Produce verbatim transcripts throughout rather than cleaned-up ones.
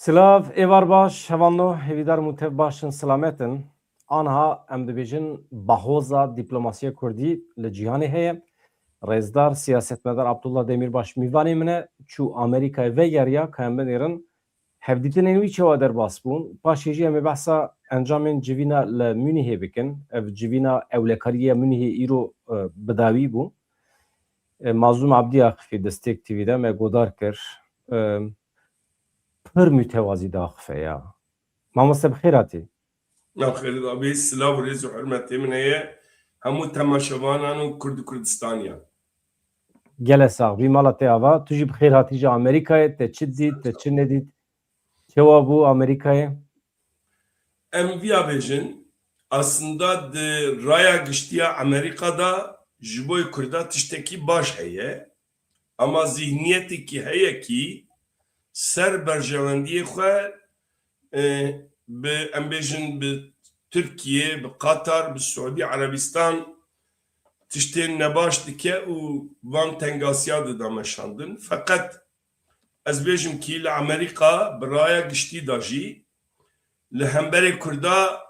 Silav, êvar baş, hevalno, hêvîdar im tev baş in, silamet in. Aniha em dibêjin bahoza dîplomasiya kurdî li cîhanê heye. Rêzdar siyasetmedar Abdullah Demîrbaş mîvanê min e, çû Amerîkayê vegeriya, ka em binêrin hevdîtinên wî çawa derbas bûn. Paşê jî em ê behsa encamên civîna li Munîhê bikin. Ev civîna ewlekarî ya Munîhê îro, e, bi dawî bû. E, Mazlûm Abdî Aqifî di Stêrk T V de me godar kir. E, pir mutewazî diaxife ya. Mamoste, bi xêr hatî. Navxêr da bî, silav û rêz û hurmetê min heye hemû temaşevanan û Kurd û Kurdistaniyan. Gele sax bî, mala te ava. Tu jî bi xêr hatî ji Amerîkayê, te çi dît, te çi nedît? Çewa bû Amerîkayê? Em viya bêjin, aslında di raya giştiya Amerîka de ji bo Kurda tiştekî baş heye, ama zîhniyetekî heye kî ser berjewendiyê xwe, e, bi, em bêjin, bi Tirkiye, bi Qatar, bi Suudî Erebistan tiştên nebaş dike û van tengasiya dida meşandin. Feqet ez bêjim kî li Amerîka bi raya giştî de jî li hemberê Kurda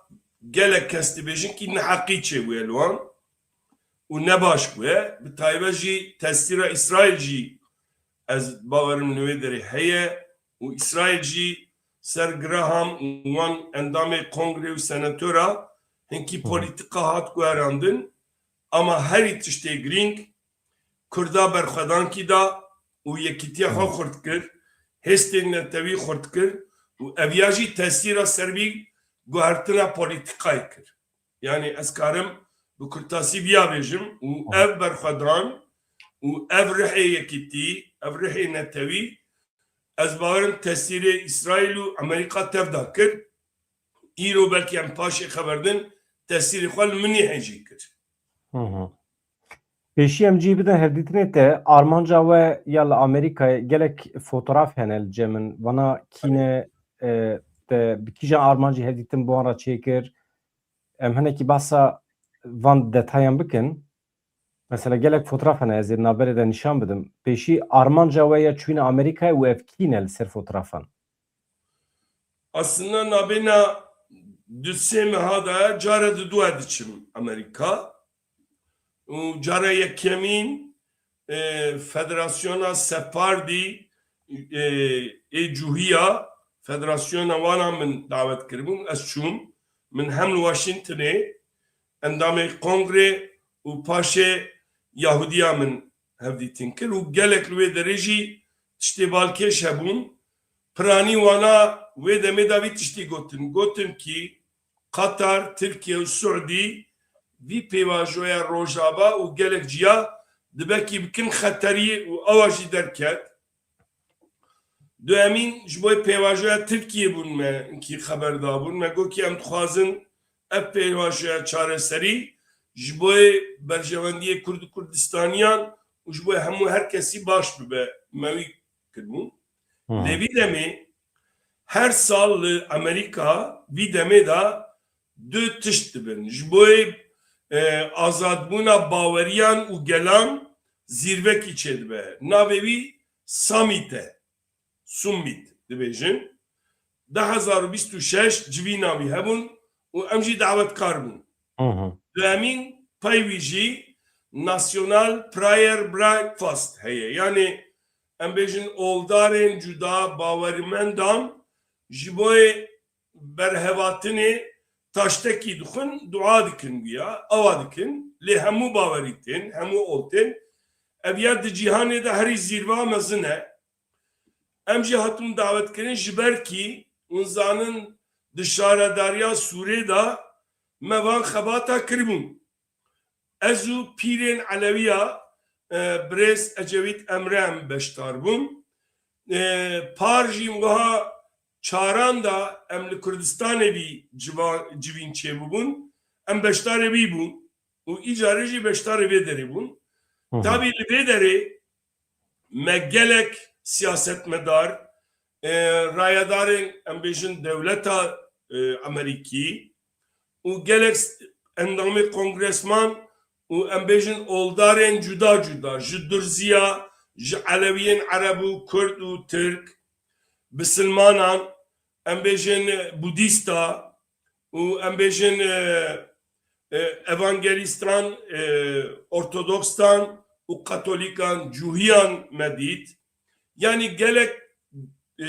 gelek kes dibêjin kî neheqî çêbûye li wan û nebaş bûye. Bi taybet jî tesîra Îsraîl jî ez bawerim li wê derê heye û Îsraîl jî ser Graham û wan endamê kongre û senatora hinkî Hı. polîtîka hat guherandin. Ama herî tiştê girîng, Kurda berxwedankî da û yekîtiya xwe Hı. xurt kir, hêstên netewî xurt kir û ev ya jî tesîra ser vî guhertina polîtîkayê kir. Yani ez karim bi kurtasî viya bêjim û Hı. ev berxwedan û ev rihê yekîtî, ev rihê netewî, ez bawerim tesîrê Îsraîl û Amerîka tev da kir. Îro belkî em paşê xeber din, tesîrê xwe li Munîhê jî kir. Hı hı. Pêşî em cî bidin hevdîtinê te, armanca we ya li Amerîkayê, gelek fotograf hene li cem min. Vana kî ne, e, te bi kîjan armancî hevdîtin bi wan re çêkir? Em hinekî behsa van detayan bikin. Mesela gelek fotograf hene, ez ê di navberê de nîşan bidim. Pêşî armanca we ya çûyîna Amerîkayê û ev kî ne li ser fotografan? Aslında nabêna du sê meha de care diduwe diçim Amerîka. Û cara yekemîn, e, Federasyona Sefardî, e, ê Cûhiya, Federasyona wana min dawet kiribûn. Ez çûm. Min hem li Washingtonê endamê kongre û paşê Yahudiya min hevdîtin kir û gelek li wê derê jî tiştê balkêş hebûn. Piranî wana wê demê de vî tiştî gotin. Gotin kî Qatar, Tirkiye û Suudî vî pêvajoya Rojava û gelek ciya dibekî bikin xeterî û ewa jî derket. Duyemîn ji bo pêvajoya Tirkiyê bûn me kî xeber dabûn. Me got kî em dixwazin ev pêvajoya çareserî ji bo berjewendiyê Kurd û Kurdistaniyan û ji bo hemû her kesî baş bibe. Me wî kiribûn. Hı. Lê vî demê, her sal li Amerîka vî demê de du tişt dibin. Ji bo, e, azadbûna baweriyan û gelan zîrvekî çêdibe. Navê wî Summit e. Summit dibêjin. Du hezar û bîst û şeş civîna wî hebûn û em jî dawetkar bûn. Hı hı. Duyemîn pey wî jî National Prayer Breakfast heye. Yani em bêjin oldarên cuda bawermendan ji bo berhevatinê taştekî dixwin, dua dikin guya, ewa dikin. Lê hemû bawerî tên, hemû ol tên. Ev ya di cîhanê de herî zîrva mezin e. Em jî hatibûn dawetkirin, ji ber kî hûn zanin di şaredariya Sûrê de me van xebata kiribûn. Ez û pîrên Elewiya, e, birêz Ecewît Emre em beşdar bûn. E, par jî wiha çaran de em li Kurdistanê vî civa-, civîn çêbûbûn. Em beşdarê wî bûn û îcarê jî beşdarê vê derê bûn. Hı hı. Tabî li vê derê me gelek siyasetmedar, e, rayedarên, em bêjin, dewleta, e, Amerîkî û gelek s-, endamê kongresman û, em bêjin, oldarên cuda cuda, ji Durziya, ji Elewiyên Ereb û Kurd û Tirk, em bêjin, e, Budîsta û em bêjin, e, e, Evangelîstan, e, Ortodokstan û Katolîkan, Cuhiyan me dît. Yanî gelek, e,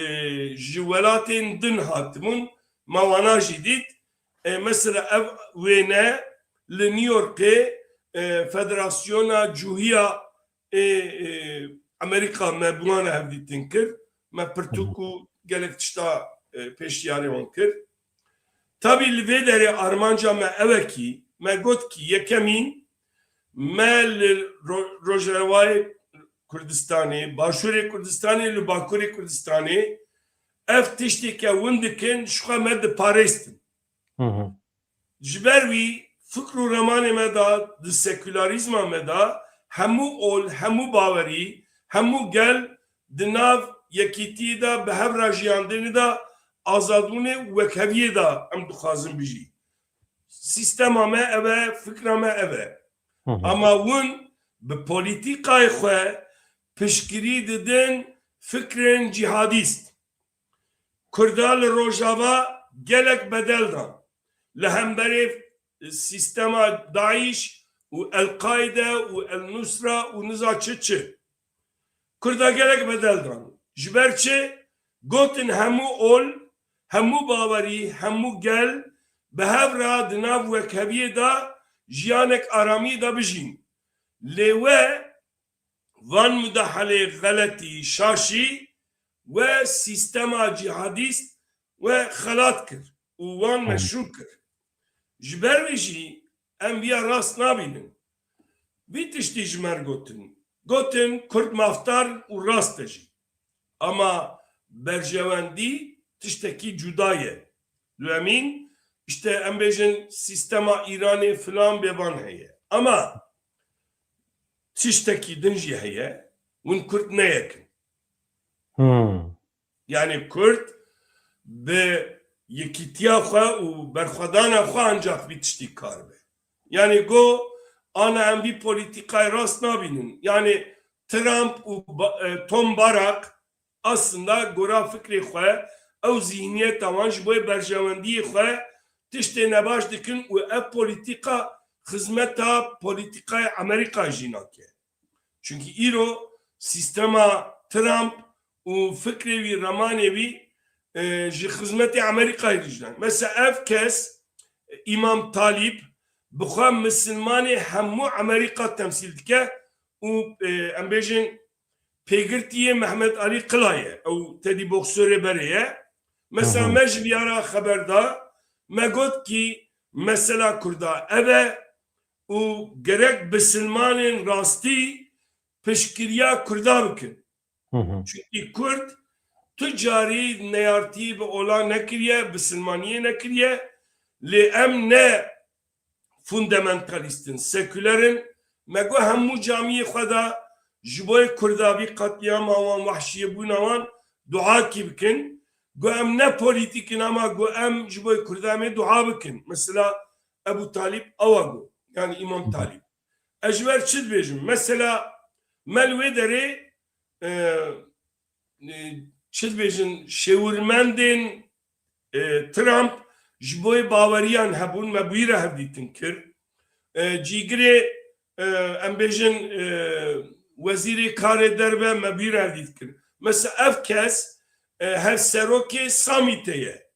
ji welatên din hatibûn, me wana jî dît. E, mesela ev wêne li New Yorkê, e, Federasyona Cuhiya ê, ê, Amerîka me bi wan re hevdîtin kir. Me pirtûk û gelek tişta, e, pêşiyarê wan kir. Tabî li vê derê armanca me ew e kî, me got kî yekemîn me li Ro-, Rojavayê Kurdistanê, Başûrê Kurdistanê, li Bakurê Kurdistanê ev tiştê ke win dikin, ji xwe me diparêstin. Hı hı. Ji ber wî fikr û remanê me de, di sekûlarîzma me de, hemû ol, hemû bawerî, hemû gel di nav yekîtiyê de, bi hev re jiyandinê de, azadbûnê û wekheviyê de em dixwazin bijî. Sîstema me ev e, fikra me ev e. Hı hı. Ama win bi polîtîkayê xwe piştgirî didin fikrên cîhadîst. Kurda li Rojava gelek bedel dan. Li hemberê sîstema DAIŞ û El-Qaide û El-Nusra û niza çi çi. Kurda gelek bedel dan. Ji ber çi? Gotin hemû ol, hemû bawerî, hemû gel bi hev re di nav wekheviyê de jiyanek aramî de bijîn. Lê we van mudahelê xeletî, şaşî we sîstema cîhadîst we xelat kir û wan meşrû kir. Ji ber wî jî em viya rast nabînin. Vî tiştî ji me re gotin. Gotin Kurd mafdar û rast e jî. Ama berjewendî tiştekî cuda ye. Duyemîn, işte em bêjin sîstema Îranê filan bêvan heye. Ama tiştekî din jî heye, hûn Kurd ne yek in. Hmm. Yani Kurd bi yekîtiya xwe û berxwedana xwe ancak vî tiştî karibe. Yani go ana em vî polîtîkayê rast nabînin. Yani Trump û Ba-, e, Tom Barak aslında gora fikrê xwe, ew zîhniyeta wan ji bo berjewendiyê xwe tiştê nebaş dikin û ev polîtîka xizmeta polîtîkaya Amerîka jî nake. Çünkü îro sîstema Trump û fikrê wî, remanê wî, e, ji xizmetê Amerîkayê dijî. Mesela ev kes, e, Îmam Talîb, bi xwe misilmanê hemû Amerîka temsîl dike û, e, em bêjin pêgirtiyê Mehmet Alî Qila ye. Ew tedî boxerê berê ye. Mesela Hı hı. me ji viya re xeber da, me got kî mesela Kurda ev e û gerek bisilmanên rastî piştgiriya Kurda bikin. Hı hı. Çünkü Kurd tu carî neyartî bi ola nekiriye, bisilmaniyê nekiriye. Lê em ne fundamentalîst in, sekûler in. Me got hemû camiyê xwe de ji bo Kurda vî qetlîama wan, wehşiyebûna wan duakî bikin. Got em ne polîtîk in ama got em ji bo Kurda em ê dua bikin. Mesela Ebu Talîb ewa got. Yani Îmam Talîb. Ez ji ber çi dibêjim? Mesela me li wê derê, e, e, çi dibêjin, şêwirmendên, e, Trump ji bo baweriyan hebûn, me bi wî re hevdîtin kir. E, cîgirê, e, em bêjin, e, wezîrê karê derve me bi wî re hevdît kir. Mesela ev kes, e, hevserokê Samîtê ye.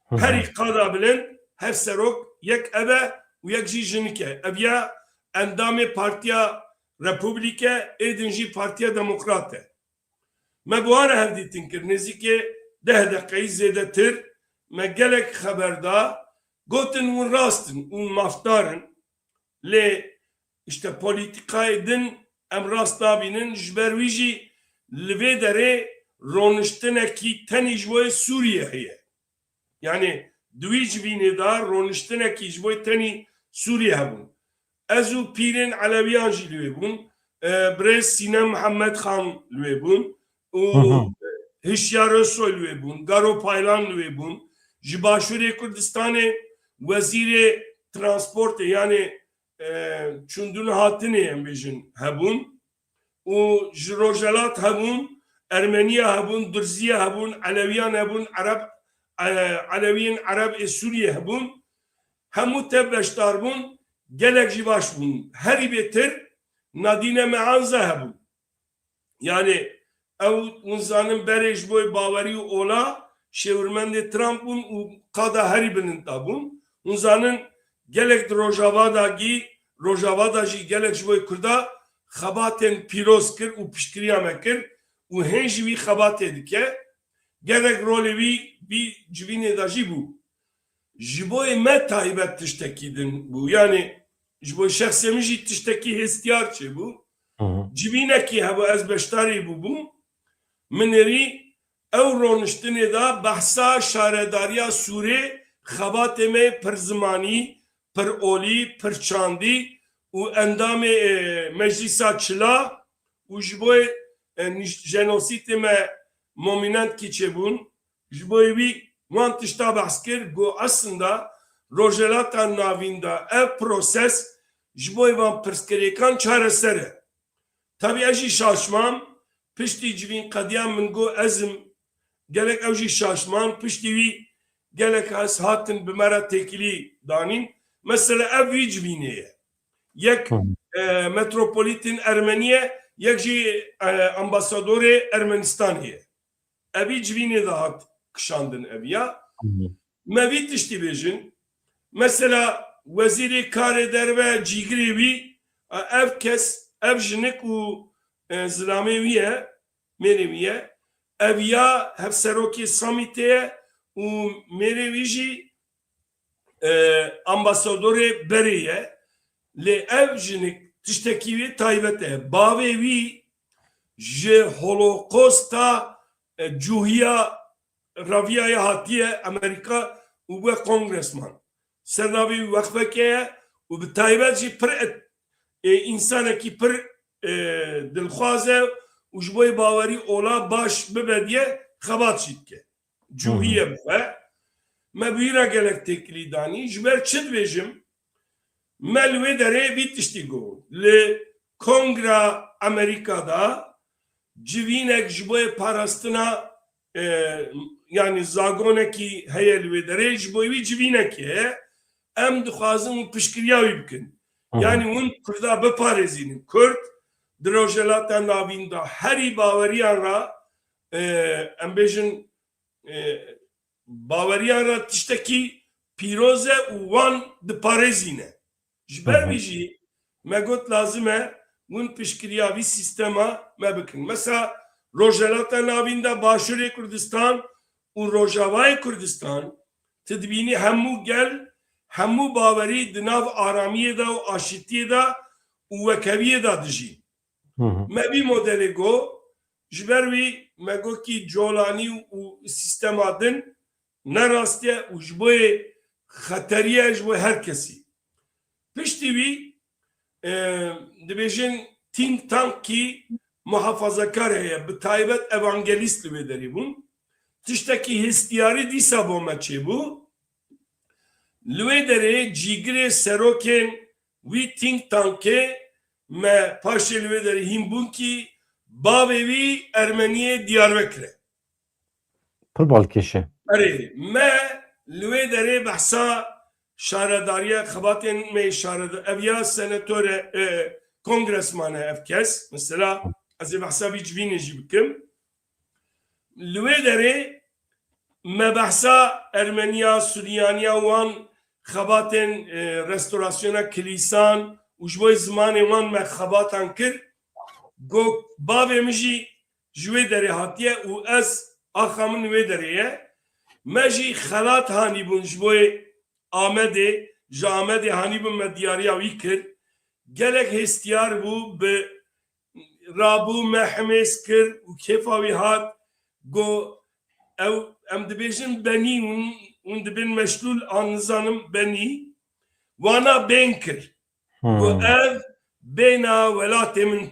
Hı hı. Herî qada bilind hevserok yek ev e û yek jî jinik e. Ev ya endamê Partiya Republike, ê din jî Partiya Demokrat e. Me bi wan re hevdîtin kir. Nêzîkê deh deqeyî zêdetir me gelek xeber da, gotin hûn rast in, hûn mafdar in. Lê işte polîtîkayê din em rast nabînin, ji ber wî jî li vê derê roniştinekî tenî ji bo Sûriyê heye. Yani di wî civînê de roniştinekî ji bo tenî Sûriyê hebûn. Ez û pîrên Elewiyan jî li wê bûn. E, birêz Sînem Mihemed Xan li wê bûn û Hı hı. Hişyar Özsoy li wê bûn, Garo Paylan li wê bûn. Ji Başûrê Kurdistanê wezîrê transportê, yani, e, çûndin hatinê em bêjin hebûn. Û ji Rojhelat hebûn, Ermeniya hebûn, Durziya hebûn, Elewiyan hebûn, Ereb, e, Elewiyên Ereb ê Sûriyê hebûn, hemû tev beşdar bûn, gelek jî baş bûn. Herî bêtir Nadîne Meanza hebû. Yani ew hûn zanin berê ji bo bawerî û ola şêwirmendê Trump bûn û qada herî bilind da bûn. Hûn zanin gelek di Rojava da gî, Rojava da jî gelek ji bo Kurda xebatên pîroz kir û piştgiriya me kir û hên jî wî xebatê dike. Gelek rolê wî, wî civînê de jî bû. Ji bo me taybet tiştekî din bû. Yani ji bo şexsê min jî tiştekî hêstiyar çêbû. Hı hı. Civînekî hebû, ez beşdarî bûbûm. Min êrî ew roniştinê de behsa şaredariya Sûrê, xebatê me pir zimanî, pir olî, pir çandî û endamê, e, Meclîsa Çila û ji bo, e, nîş-, jenosîtê me mominentkî çêbûn. Ji bo wî wan tişta behs kir, got, aslında Rojhilata Navîn de ev proses ji bo van pirsgirêkan çareser e. Tabî ez jî şaşmam, piştî civîn qediya min got ez im, gelek ew jî şaşman, piştî wî gelek kes hatin bi me re têkilî danîn. Mesela ev wî civînê ye. Yek, Hı. e, metropolitên Ermenî ye, yek jî, e, ambasadorê Ermenistanê ye. Evî civînê de hat kişandin eviya. Hı hı. Me vî tiştî bêjin. Mesela wezîrê karê derve cîgirê wî, e, ev kes, ev jinik û, e, zilamê wî ye, mêrê wî ye. Eviya hevserokê samîtê ye û mêrê wî jî e, ambasadorê berê ye. Lê ev jinik tiştekî wê taybet e. Bavê wî ji Holokosta, e, Cûhiya Raviyaye hatiye Amerîka û bûye kongresman. Ser navê wî wexfeke ye û bi taybet jî pir et-, e, însanekî pir, e, dilxwaz e û ji bo yê bawerî ola baş bibe diye xebat jî dike. Cûhiye Hı hı. bibe. Me bi wî re gelek têkilî danî. Ji ber çi dibêjim? Me li wê derê vî tiştî got. Li Kongra Amerîka de civînek ji bo yê parastina, e, yanî zagonekî heye li wê derê, ji bo wî civînekê heye. Em dixwazin hûn piştgiriya wî bikin. Hı hı. Yanî hûn Kurda biparêzînin. Kurd di Rojhilata Navîn de herî baweriyan re, e, em bêjin, e, baweriyan re tiştekî pîroz e û wan diparêzîne. Ji ber Hı hı. vî jî me got lazim e hûn piştgiriya vî sîstema me bikin. Mesela Rojhilata Navîn de Başûrê Kurdistan û Rojavayê Kurdistan, tu dibînî hemû gel, hemû bawerî di nav aramiyê de û aşîtiyê de û wekheviyê de dijîn. Hı hı. Me vî modelê got, ji ber wî me got kî colanî û sîstema din ne rast e û ji bo yê xeterî ye ji bo her kesî. Piştî wî, e, dibêjin think tank kî muhafazakar heye, bi taybet evangelîst li wê derê bûn. Tiştekî hestiyarî dîsa bo me çêbû. Li wê derê cîgirê serokên wî think tankê me paşê li wê derê hîn bûn kî bavê wî Ermeniyê Diyarbekir e. Pir balkêş e. Erê, me li wê derê behsa şaredariya xebatên me şareda-, ev ya senator e, e, kongresman e ev kes. Mesela ez ê behsa vî civînê jî bikim. Li wê derê me behsa Ermeniya, Suryaniya wan xebatên, e, restorasyona kilîsan û ji bo zimanê wan me xebatan kir. Got, bavê min jî ji wê derê hatiye û ez axa min wê derê ye. Me jî xelat hanîbûn ji bo yê Amedê, ji Amedê hanîbûn me diyariya wî kir. Gelek hêstiyar bû, bi rabû me hemêz kir û kêfa wî hat. Got, ew, em dibêjin benî, hûn, hûn dibên meşlûl an nizanim benî. Wana bên kir. Hmm. Got, ev bêhna welatê min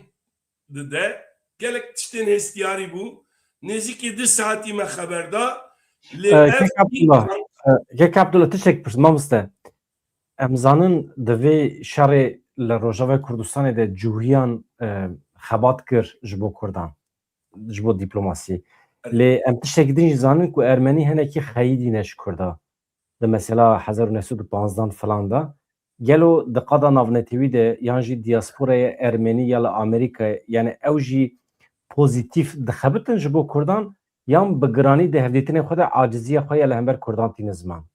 dide. Gelek tiştên hêstiyarî bû. Nêzîkî du saetî me xeber da. Lê Ee, ev Kek Abdullah, e, Kek Abdullah, tiştek pirs, mamoste. Em zanin di vê şerê li Rojavayê Kurdistanê de cûhiyan, e, xebat kir ji bo Kurdan, ji bo dîplomasiyê. Lê em tiştekî din jî zanin ku Ermenî hinekî xeyidî ne ji Kurda. Di mesela hezar û neh sed û panzdeh filan de. Gelo di qada navnetewî de yan jî diasporaya Ermenî ya li Amerîkayê, yani ew jî pozîtîf dixebitin ji bo Kurdan, yan bi giranî di hevdîtinê xwe de aciziya xwe ya li hember Kurdan tîne ziman?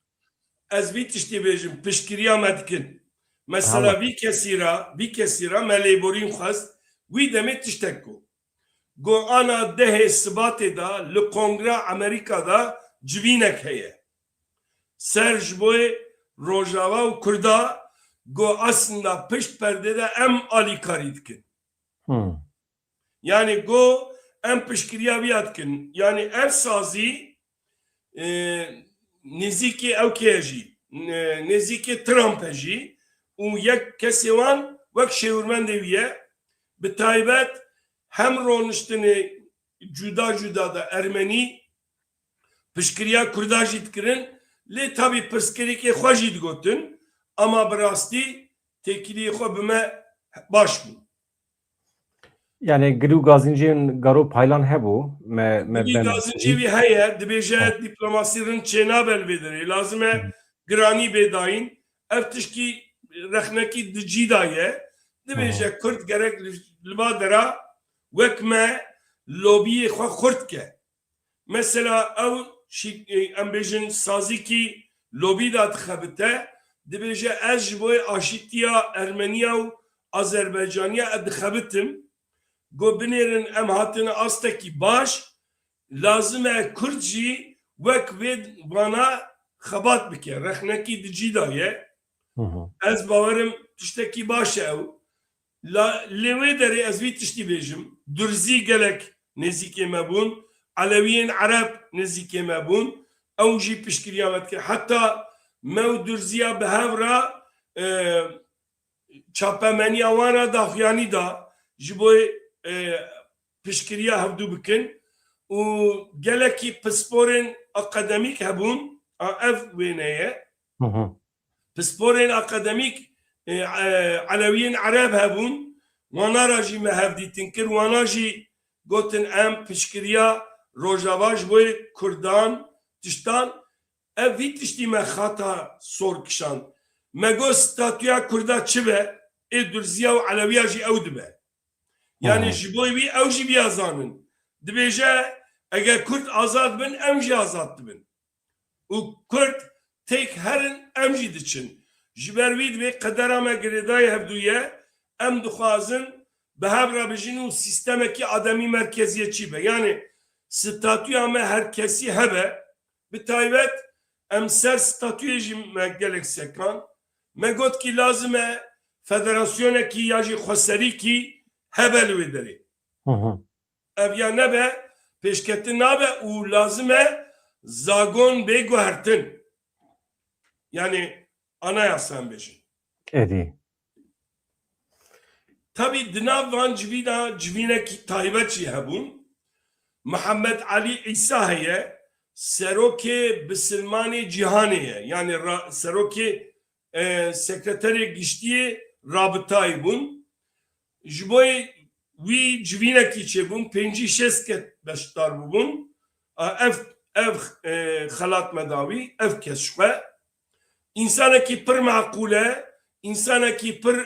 Ez vî tiştî bêjim, piştgiriya me dikin. Mesela Hema. vî kesî ra, vî kesî ra me lêborîn xwest, wî demê tiştek got. Got ana dehê Sibatê de li Kongra Amerîka de civînek heye. Ser ji boyê Rojava û Kurda, got aslında pişt perdê de em alîkarî dikin. Hmm. Yani got em piştgiriya viya dikin. Yani ev sazî, e, nêzîkê ew kê jî, e, nêzîkê Trump e jî û yek kesê wan wek şêwirmendê wî ye. Bi taybet hem roniştinê cuda cuda de Ermenî piştgiriya Kurda jî dikirin, lê tabî pirsgirêkê xwe jî digotin, ama bi rastî têkiliyê xwe bi me baş bû. Yani gil û gazincên garo paylan hebû, me, me Gilî ben gazincî wî heye, dibêje Heh. dîplomasî rind çênabe li vê derê. Lazim e Hı. giranî bê dayîn. Ev tişkî rexnekî di cî de ye. Dibêje Hı. Kurd gerek li, li va dera wek me lobiyê xwe xurt ke. Mesela ew şî-, e, em bêjin sazîkî lobî de dixebite, dibêje ez ji bo aşîtiya Ermeniya û Azerbaycaniya ez dixebitim. Got binêrin em hatine astekî baş, lazim e Kurd jî wek vê vana xebat bike, rexnekî di cî de ye. Hı hı. Ez bawerim tiştekî baş e ew. La, lê wê derê ez vî tiştî bêjim. Durzî gelek nêzîkê me bûn. Elewiyên Ereb nêzîkê me bûn. Ew jî piştgiriya me dike. Heta me û Durziya bi hev re, e, çapemeniya wan re daxuyanî da. Ji bo, e, piştgiriya hevdû bikin. Û gelekî pisporên akademîk hebûn. A, ev wêne ye. Hı hı. Pisporên akademîk, e, e, Elewiyên Ereb hebûn, wana re jî me hevdîtin kir, wana jî gotin em piştgiriya Rojava ji bo Kurdan tiştan, ev vî tiştî me xata sor kişand. Me got statûya Kurda çi be, ê Durziya û Elewiya jî ew dibe. Yani Hı hı. ji bo wî ew jî biya zanin. Dibêje eger Kurd azad bin, em jî azad dibin. Û Kurd têk herin em jî diçin. Ji ber wî divê qedera me girêdayî hevdû ye, em dixwazin bi hev re bijîn û sîstemekî ademî merkeziyetçî be. Yani statûya me her kesî hebe, bi taybet em ser statûyê jî me gelek sekan. Me got kî lazim e federasyonekî ya jî xweserîkî hebe li wê derê. Hı hı. Ev ya nebe, pêşketin nabe û lazim e zagon bê guhertin. Yani anayasa em bêjin. Êdî. Tabî di nav van civîna civînekî taybet jî hebûn. Mihemed Elî Îsa heye, serokê bisilmanê cîhanê ye. Yani ra-, serokê, e, sekreterê giştiyê rabitayê bûn. Ji bo wî civînekî çêbûn, pêncî şêst kes beşdar bûbûn. A, ev, ev, e, xelat me da wî, ev kes ji xwe. Însanekî pir meqûl e, însanekî pir,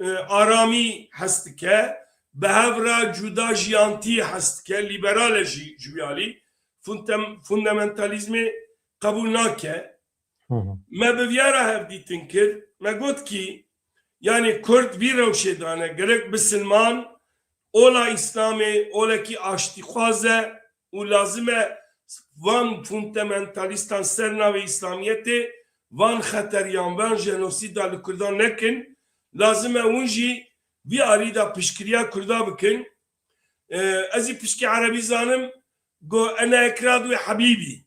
e, aramî hez dike, bi hev re cuda jiyantî hez dike, lîberal e jî ji wî alî, funtem-, fundamentalîzmê qebûl nake. Hı hı. Me bi viya re hevdîtin kir, me got kî, yani Kurd vî rewşê dane, gerek bisilman, ola Îslamê, olekî aştîxwaz e, û lazim e van fundamentalîstan ser navê Îslamiyetê, van xeteriyan, van jenosîda li Kurdan nekin. Lazim e hûn jî vî alî de piştgiriya Kurda bikin. E, ez jî pişkî erebî zanim, got, "Ene ekrad we hebîbî."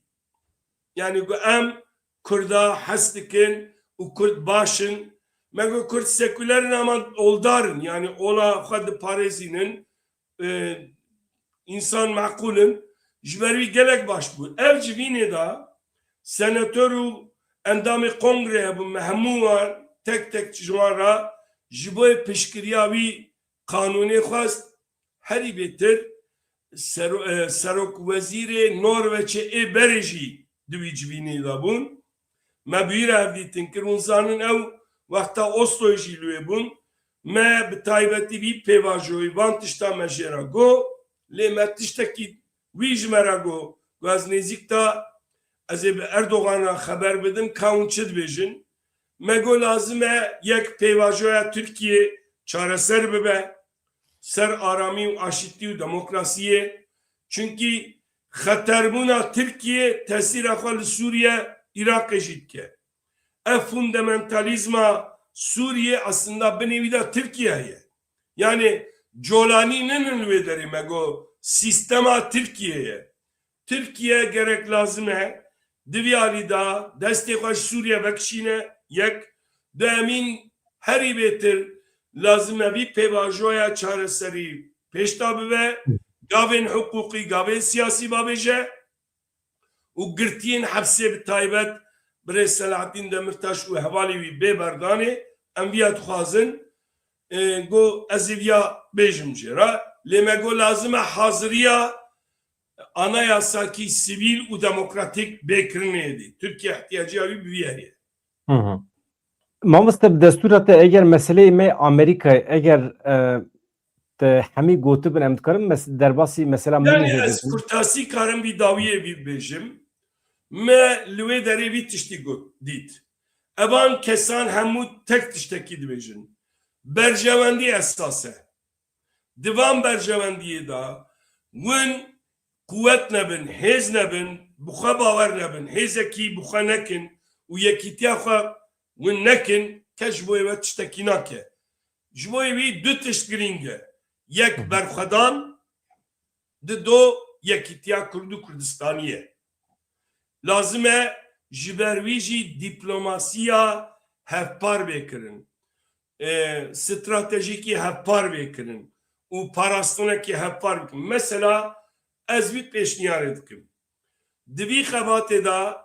Yani got, "Em Kurda hez dikin û Kurd baş in." Me got, "Kurd sekuler in ama oldar in." Yani ola xwe diparêzînin. e, însan meqûl in, ji ber wî gelek baş bûn. Ev civînê de senator û endamê kongrê hebûn, me hemû wan tek tek ji wan re ji bo piştgiriya wî qanûnê xwest. Herî bêtir sero-, e, serokwezîrê Norveçê ê berê jî di wî civînê de bûn. Me bi wî re hevdîtin kir. Hûn zanin ew wexta Osloyê jî li wê bûn. Me bi taybetî vî pêvajoyî van tişta me jê re got, lê me tiştekî wî ji me re got, ku ez nêzîk de ez ê bi Erdogan re xeber bidim ka hûn çi dibêjin. Me got lazim e yek pêvajoya Tirkiyê çareser bibe ser aramî û aşîtî û demokrasiyê. Çunkî xeterbûna Tirkiyê tesîra xwe li Sûriye, Iraqê jî dike. Ev fundamentalizma Sûriyê aslında binê wî de Tirkiye heye. Yani colanî ninin li wê derê me got sîstema Tirkiye ye. Tirkiye gerek lazim e di vî alî de destê xwe ji Sûriye vekişîne, yek. Duemîn herî bêtir lazim e vî pêvajoya çareserî pêş de bibe. Gavên hiqûqî, gavên siyasî babêje û girtiyên hepsê bi taybet birêz Selahattin Demirtaş û hevalê wî bê berdanê. Em viya dixwazin, e, got ez ê viya bêjim jê re. Lê me got lazim e haziriya anayasakî sivîl û demokratîk bêkirinê dî. Tirkiye ihtiyaciya wî bi vî heye. Hı hı. Mamoste, bi destûra te, eger meseleyê me Amerîkayê, eger, e, te hemî gotibin, em dikarin mes-, derbasî mesela Yani Mûnihê ez bibin. Kurtasî karim vî dawiyê vî bibêjim. Me li wê derê vî tiştî got, dît. Evan kesan hemû tek tiştekî dibêjin. Berjewendî esas e. Di van berjewendiyê de win quwet nebin, hêz nebin, bi xwe bawer nebin, hêzekî bi xwe nekin û yekîtiya xwe win nekin, kes ji bo wê tiştekî nake. Ji bo wî du tişt girîng e. Yek berxwedan, di do yekîtiya Kurd û Kurdistanî ye. Lazim e ji ber wî jî dîplomasiya hevpar bê kirin. E, stratejîkî hevpar bê kirin û parastinekî hevpar bikin. Mesela ez vî pêşniyarê dikim. Di vî xebatê de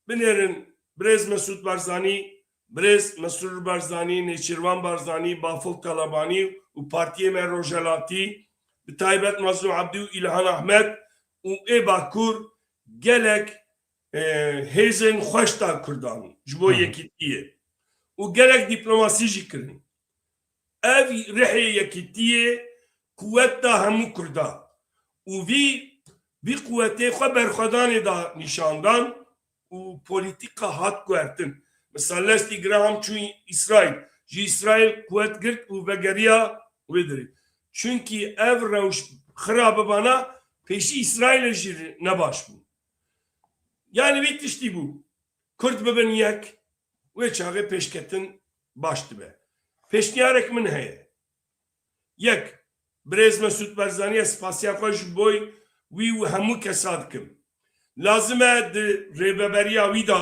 binêrin birêz Mesûd Barzanî, birêz Mesrûr Barzanî, Nêçîrvan Barzanî, Bafil Talebanî û partiyê me Rojhelatî, bi taybet Mazlûm Ebdî û Îlhan Ahmet û ê Bakur gelek, e, hêzên xweş da Kurdan ji bo Hı hı. yekîtiyê û gelek dîplomasî jî kirin. Ev rihê yekîtiyê quwet da hemû Kurda û vî, vî quwetê xwe berxwedanê da nîşan dan û polîtîka hat guhertin. Mesela Leslie Graham çû Îsraîl, ji Îsraîl quwet girt û vegeriya wê derê. Çunkî ev rewş xira bibana pêşî Îsraîlê jî ne baş bû. Yani vî tiştî bû. Kurd bibin yek, wê çaxê pêşketin baş dibe. Pêşniyarek min heye. Yek, birêz Mesûd Barzanî, ez spasiya xwe ji bo wî û hemû kesa dikim. Lazim e di rêveberiya wî de,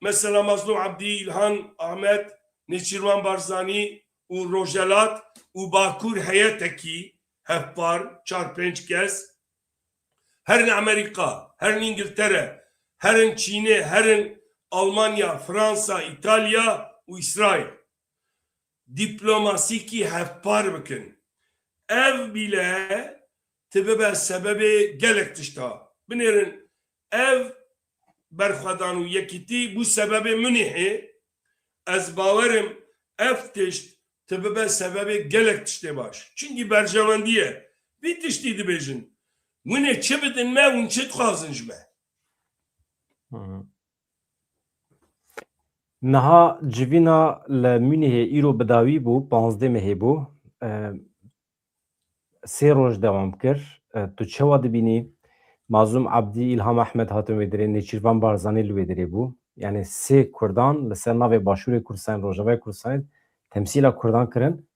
mesela Mazlûm Ebdî, Îlhan Ahmet, Nêçîrvan Barzanî û Rojhelat û Bakur heyetekî hevpar, çar pênc kes, herin Amerîka, herin Îngiltere, herin Çînê, herin Almanya, Fransa, Îtalya û Îsraîl. Dîplomasîkî hevpar bikin. Ev bîle ti bibe sebebê gelek tişta. Binêrin ev berxwedan û yekîtî bû sebebê Munîhê. Ez bawerim ev tişt ti bibe sebebê gelek tiştê baş. Çunkî berjewendî ye. Vî tiştî dibêjin. Hûn ê çi bidin me, hûn çi dixwazin ji me? Hı hı. Niha civîna li Munîhê îro bi dawî bû, panzdeh mehê bû. E, sê roj dewam kir. E, tu çawa dibînî? Mazlûm Ebdî, Îlham Ehmed hatin wê derê, Nêçîrvan Barzanî li wê derê bû. Yani sê Kurdan li ser navê Başûrê Kurdistanê, Rojavayê Kurdistanê temsîla Kurdan kirin.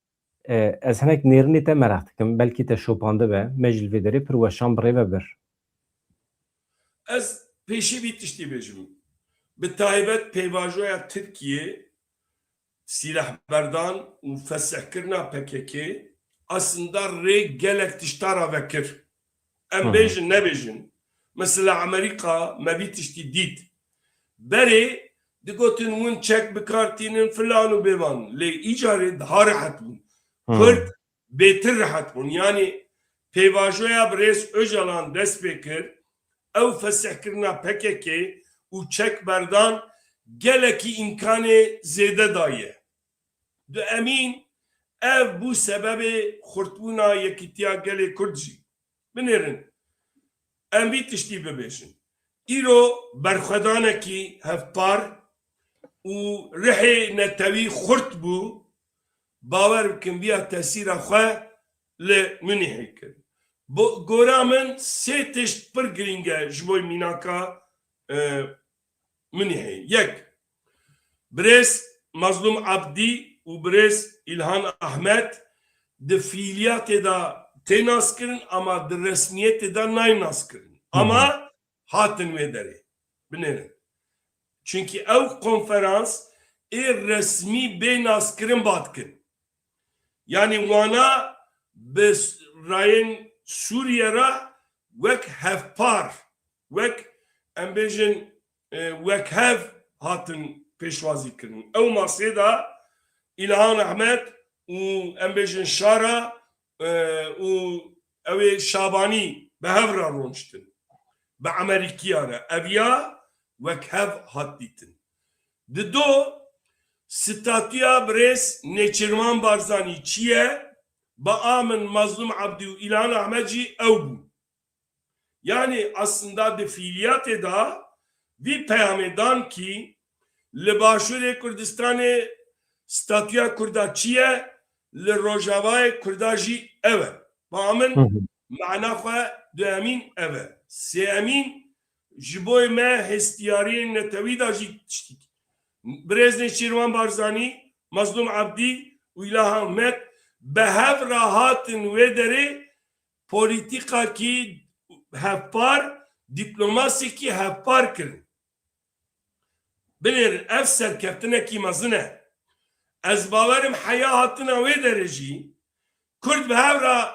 E, ez hinek nêrînê te meraq dikim, belkî te şopandibe, me jî li vê derê pir weşan bi rê ve bir. Ez pêşî vî tiştî bêjim. Bi taybet pêvajoya Tirkiyê, sîlehberdan û fesihkirina P K K aslında rê gelek tişta ra vekir. Em Hı hı. bêjin, nebêjin. Mesela Amerîka me vî tiştî dît. Berê digotin hûn çek bi kar tînin filan û bêvan. Lê îcarê daha rehet bûn. Hı. Kurd bêtir rehet bûn. Yani pêvajoya birêz Ocalan dest pê kir, ew fesihkirina P K K û çekberdan gelekî îmkanê zêde daye. Duemîn, ev bû sebebê xurtbûna yekîtiya gelê Kurd jî. Binêrin, em vî tiştî bibêjin. Îro berxwedanekî hevpar û rihê netewî xurt bû, bawer bikin viya tesîra xwe li Munîhê kir. Bo, gora min sê tişt pir girîng e ji bo mînaka, e, Munîhê. Yek, birêz Mazlûm Abdî û birêz Îlhan Ahmet di fiîliyatê de tê naskirin, ama di resmiyetê de nayê naskirin. Ama hatin wê derê. Binêrin. Çunkî ew konferans ê resmî bê naskirin ba dikin. Yanî wana bi s-, rayên Sûriye re wek hevpar, wek, em bêjin, e, wekhev hatin pêşwazî kirin. Ew masê de Îlhan Ahmet û, em bêjin, Şara, e, û ew ê Şabanî bi hev re rûniştin. Bi Emerîkiya re. Ev ya wekhev hat dîtin. Dido, statûya birêz Nêçîrvan Barzanî çi ye? Ba a min Mazlûm Abdî û Îlhan Ahmet jî ew bûn. Yanî aslında di fiîliyatê de vî peyamê dan kî li Başûrê Kurdistanê statûya Kurda çi ye, li Rojavayê Kurda jî ew e. Ba min mana xwe duemîn ev e. Sêemîn, ji bo me hestiyariyên netewî de jî tiştîk. Birêz Nêçîrvan Barzanî, Mazlûm Abdî û Îlhan Ahmet bi hev re hatin wê derê polîtîkakî hevpar, dîplomasîkî hevpar kirin. Binêrin, ev serkeftinekî mezin e. Ez bawerim heya hatina wê derê jî Kurd bi hev re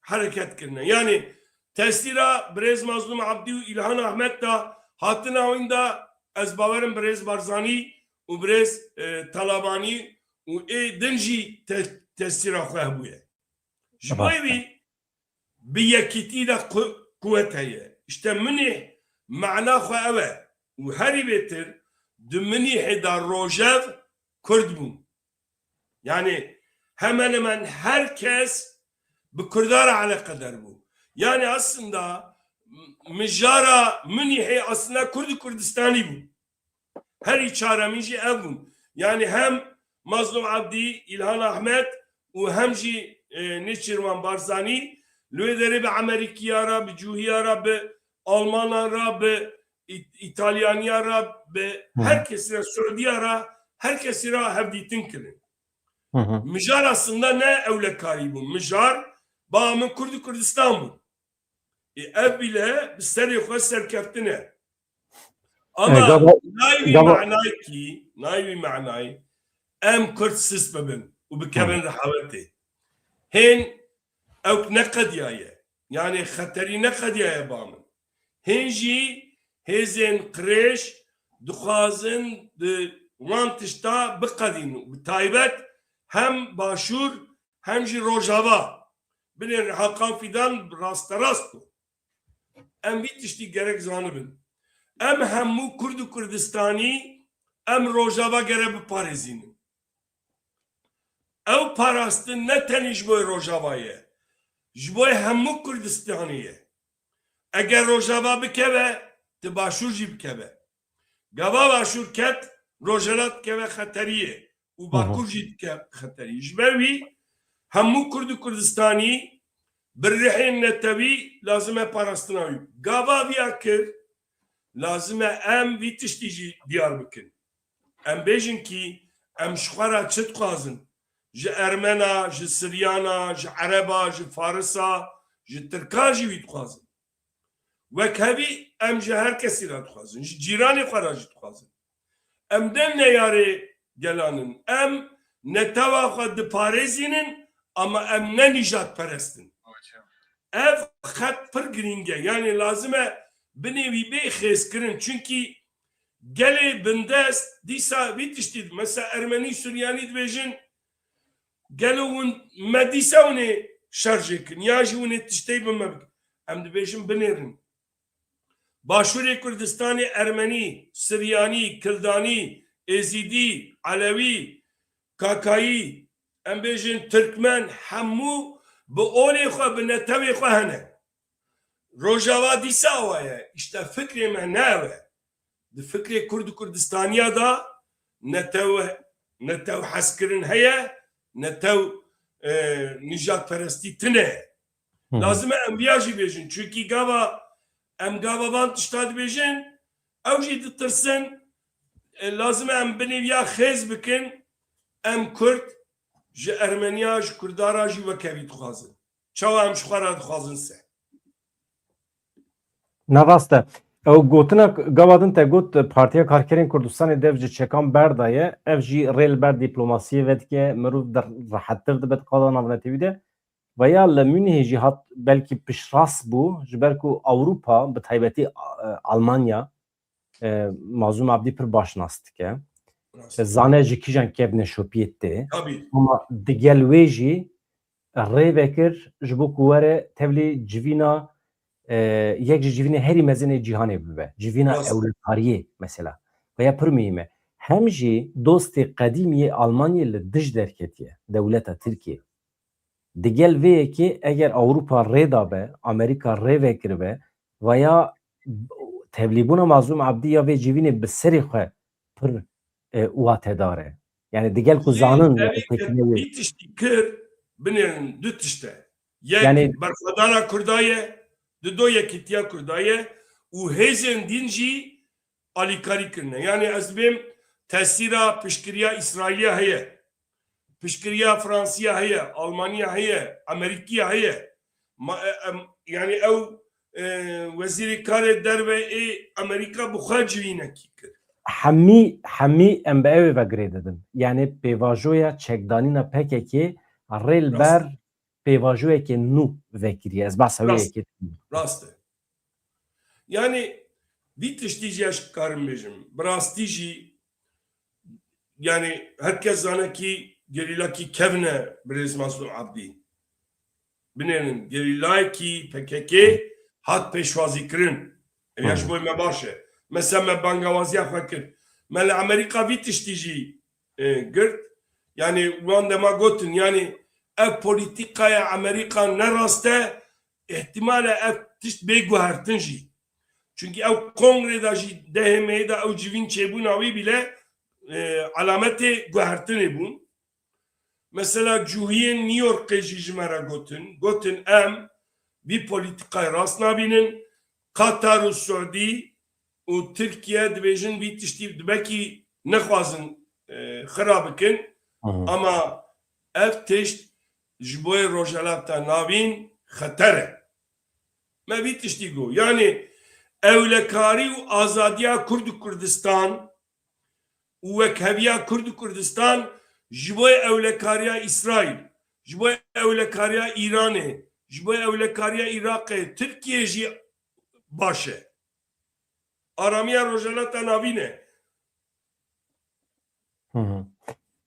hereket kirine. Yanî tesîra birêz Mazlûm Abdî û Îlhan Ahmet de hatina wîn de ez bawerim birêz Barzanî û birêz, e, Talabanî û ê din jî te-, tesîra xwe hebûye. Ji bo wî bi yekîtî de qu-, quwet heye. Îşte Munîh mana xwe ew e û herî bêtir di Munîhê de rojev Kurd bûn. Yanî hemen hemen her kes bi Kurda re eleqedar bû. Yanî aslında m-, mijara Munîhê aslında Kurd û Kurdistanî bû. Herî çaremîn jî ev bûn. Yanî hem Mazlûm Abdî, Îlhan Ahmet û hem jî, e, Nêçîrvan Barzanî li wê derê bi Emerîkiya re, bi Cûhiya re, bi Almanan re, bi Î-, Îtalyaniya re, bi her kesî re, Suudiya re, her kesî re hevdîtin kirin. Mijar aslında ne ewlekarî bû. Mijar ba min Kurd û Kurdistan bû. Ê, ev bîle bi serê xwe serkeftin e. Ama nayê wî manayê kî, nayê wî manayê em Kurd sist bibin û bikevin rehawetê. Hên ew neqediyaye. Yanî xeterî neqediyaye ba min. Hên jî hêzên qirêj dixwazin di wan tişta biqedînin û bi taybet hem Başûr hem jî Rojava. Binêrin Hakan Fîdan rasterast bû. Em vî tiştî gerek zanibin. Em hemû Kurd û Kurdistanî em Rojava gere biparêzînin. Ew parastin ne tenê ji bo Rojava ye. Ji bo hemû Kurdistanê ye. Eger Rojava bikeve, ti Başûr jî bikeve. Gava Başûr ket, Rojhilat dikeve xeteriyê û Bakur jî dike xeteriyê. Ji ber wî hemû Kurd û Kurdistanî bi rihên netewî lazim e parastina wî. Gava viya kir, lazim e em vî tiştî jî diyar bikin. Em bêjin kî em ji xwe re çi dixwazin? Ji Ermena, ji Siryana, ji Ereba, ji Farisa, ji Tirka jî wî dixwazin. Wekhevî em ji her kesî re dixwazin, ji cîranê xwe re jî dixwazin. Em ne neyarê gelan in, em netewa xwe diparêzînin, ama em ne nîjadperest in. Ev xet pir girîng e, yanî lazim e binê wî bê xêzkirin, çunkî gelê bindest dîsa vî tiştî, mesela Ermenî, Suryanî dibêjin, gelo hûn me dîsa hûn ê şerjê kin, ya jî hûn ê tiştê bi me bikin. Em dibêjin binêrin. Başûrê Kurdistanê Ermenî, Siryanî, Kildanî, Êzîdî, Elewî, Kakayî, em bêjin Tirkmen, hemû bi olê xwe, bi netewê xwe hene. Rojava dîsa awa ye. Îşte fikrê me ne ew e. Di fikrê Kurd û Kurdistaniya de netew, netew hezkirin heye, netew, e, nijadperestî tune ye. Hı hı. Lazim e em viya jî bêjin. Çunkî gava em gava van tişta dibêjin, ew jî ditirsin. E, lazim e em binê viya xêz bikin. Em Kurd ji Ermeniya, ji Kurda re jî wekevî dixwazin. Çawa em ji xwe re dixwazin se? Ne rast e. Ew gotina gava din te got, Partiya Karkerên Kurdistanê dev ji çekan berdaye, ev jî rê li ber dîplomasiyê vedike, mirov rehettir dibe di qada navnetewî de. Veya li Münihê jî hat belkî piştrast bû, ji ber ku Ewropa, bi taybetî, e, Almanya, e, Mazlûm Abdî pir baş nas dike. E, zane ji kîjan kevneşopiyê tê. Ama digel wê jî rê vekir ji bo ku were tevlî civîna, e, yek ji civînê herî mezin ê cîhanê bibe. Civîna ewlekariyê mesela. Veya pir muhîm e. Hem jî dostê qedîm yê Almanyê li dij derketiye, dewleta Tirkiyê. Digel vê yekê eger Ewropa rê dabe, Amerîka rê vekiribe, veya tevlîbûna Mazlûm Abdî ya vê civînê bi serê xwe pir, e, watedar e. Yani digel ku zanin têkilê wê. Vî tiştî kir, binêrin du tişt e. Yek, yani, berxwedana Kurda ye, dido yekîtiya Kurda ye û hêzên din jî alîkarî kirine. Yani ez dibêm tesîra piştgiriya Îsraîliya heye. Piştgiriya Fransiya heye, Almanya heye, Amerîkiya heye. Ma, e, em, yani ew, e, wezîrê karê derve ê Amerîka bi xwe civînekî kir. Hemî, hemî em bi ew ê ve girê didin. Yani pêvajoya çekdanîna P K K rê li ber pêvajoyekê nû vekiriye. Ez behsa wê yekê dikim. Rast e. Yani vî tiştî jî ez karim bêjim. Bi rastî jî yani her kes zane kî gerîlakî kevn e birêz Mazlûm Abdî. Binêrin gerîlayekî P K K hat pêşwazîkirin. Ev ya ji bo me baş e. Mesela me bangawaziya xwe kir. Me li Amerîka vî tiştî jî, e, girt. Yani wan dema gotin, yani ev polîtîkaya Amerîka ne rast e, îhtimal e ev tişt bê guhertin jî. Çunkî ew kongrê de jî dehê meyê de ew civîn çêbûna wî bîle, e, alametê guhertinê bûn. Mesela cûhiyên New Yorkê jî ji me re gotin, gotin em vî polîtîkayê rast nabînin. Qatar û Suudî û Tirkiye dibêjin vî tiştî dibekî nexwazin, e, xira bikin. Aha. Ama ev tişt ji bo yê Rojhelata Navîn xeter e. Me vî tiştî got. Yani ewlekarî û azadiya Kurd û Kurdistan û wekheviya Kurd û Kurdistan ji bo ewlekariya Îsraîl, ji bo ewlekariya Îranê, ji bo ewlekariya Iraqê, Tirkiye jî baş e. Aramiya Rojhelata Navîn e. Hı hı.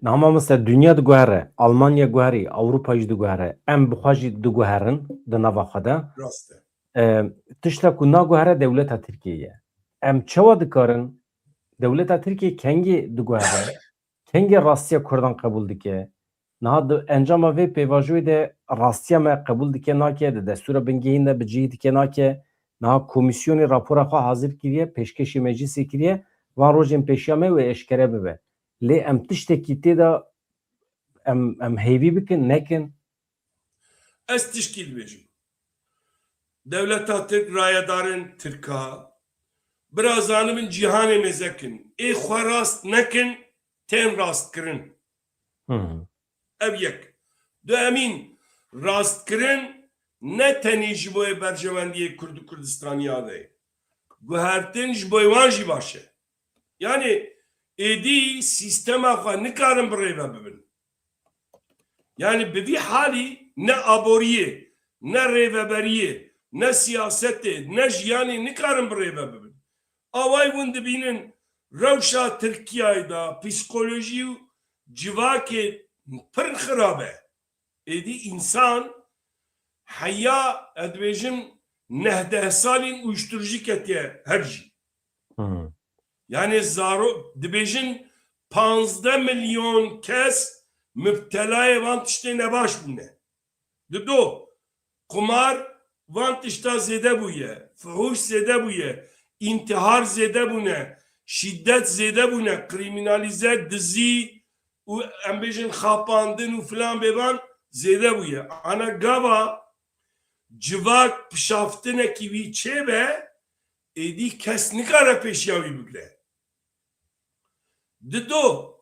Niha mamoste, dinya diguhere, Almanya guherî, Ewropa jî diguhere, em bi xwe jî diguherin di nava xwe de. Rast e. E, tişta ku naguhere dewleta Tirkiyê ye. Em çawa dikarin dewleta Tirkiyê kengê diguhere, kengê rastiya Kurdan qebûl dike? Niha di encama vê pêvajoyê de rastiya me qebûl dike nake, di destûra bingehîn de bi cihî dike nake. Niha komîsyonê rapora xwe hazir kiriye, pêşkêşî meclisê kiriye, van rojên pêşiya me wê eşkere bibe. Lê em tiştekî tê de em, em hêvî bikin, nekin. Ez tişkî dibêjim. Dewleta Tirk, rayedarên Tirka, bira zanibin cîhanê mêze kin. Ê xwe rast nekin, tên rastkirin. Hı hı. Ev yek. Duhemîn, rastkirin ne tenê ji bo yê berjewendiyê Kurd û Kurdistaniya de ye. Guhertin ji bo yê wan jî baş e. Yani êdî sîstema xwe nikarin bi rê ve bibin. Yani bi vî halî ne aboriyê, ne rêveberiyê, ne siyasetê, ne jiyanê nikarin bi rê ve bibin. Awayî hûn dibînin rewşa Tirkiyeyê de psîkolojî û civakê pir xirab e. Êdî însan heya, ez dibêjim, nehdeh salîn uyuşturucu ketiye her jî. Hmm. Yani zaro, dibêjin panzdeh milyon kes mibtelayê van tiştê nebaş bûne. Dido, qumar van tişta zêde bûye, fuhûş zêde bûye, întihar zêde bûne, şîdet zêde bûne, krîmînalîze, dizî û em bêjin xapandin û filan bêvan zêde bûye. Ana gava civak pişaftinekî wî çêbe, êdî kes nikare pêşiya wî bigre. Dido,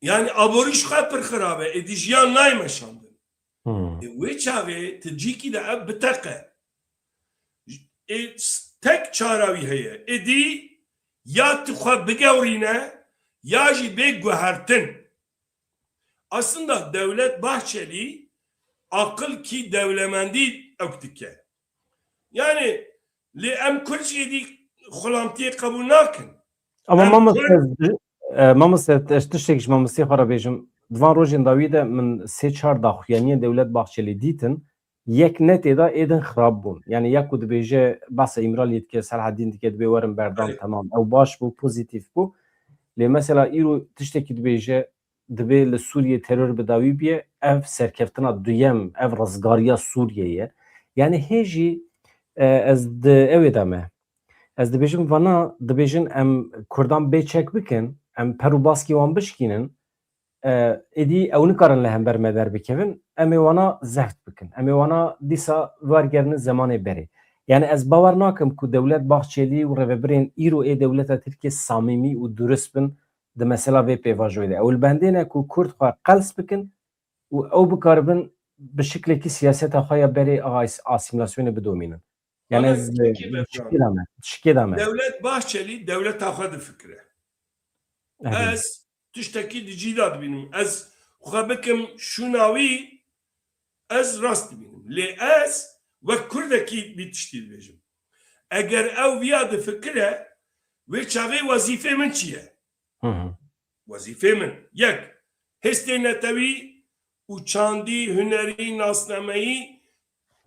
yani aborî ji xwe pir xirab e, êdî jiyan nayê meşandin. Hmm. Ê, wê çaxê ti cîkî de ev biteqe. Ê, s-, tek çara wî heye. Êdî ya tu xwe bigewrîne, ya jî bê guhertin. Aslında Devlet Bahçelî aqil kî dewlemendî ewk dike. Yani lê em Kurd jî êdî xulamtiyê qebûl nakin. Ama Em mamoste, Kurd e, mamoste, ez tiştek ji mamosteyê xwe re bêjim. Di van rojên dawî de min sê çar daxuyaniyên Devlet Bahçelî dîtin. Yek ne tê de êdin xirab bûn. Yani ya ku dibêje behsa Îmraliyê dike, Selahaddîn dike, dibê werin berdan, Belê. Temam. Ew baş bû, pozîtîf bû. Lê mesela îro tiştekî dibêje, dibê li Sûriyê teror bi dawî bûye, ev serkeftina duyem, ev rizgariya Sûriyê ye. Yani hê jî, e, ez di ewê de me. Ez dibêjim vana, dibêjin em Kurdan bê çek bikin, em per û baskî wan bişkînin, e, êdî ew nikarin li hember me derbikevin, em ê wana zeft bikin. Em ê wana dîsa wergerinin zemanê berê. Yani ez bawer nakim ku Dewlet Bahçelî û rêvebirên îro ê dewleta Tirkiyê samîmî û durist bin di mesela vê pêvajoyê de. Ew li bendê ne ku Kurd xwe qels bikin û ew bikaribin bi şiklekî siyaseta xwe ya berê a as-, asîmîlasyonê bidomînin. Yani Bana ez, tiştekî e, vebran. Şikê de me, şikê de me. Devlet Bahçelî dewleta xwe difikire. Evet. Ez tiştekî di cî de dibînim. Ez xwe bikim şûna wî, ez rast dibînim. Lê ez wek Kurdekî vî tiştî dibêjim. Eger ew viya difikire, wê çaxê wezîfê min çi ye? Hı hı. Wezîfê min, yek, hêstê netewî û çandî, hunerî, nasnameyî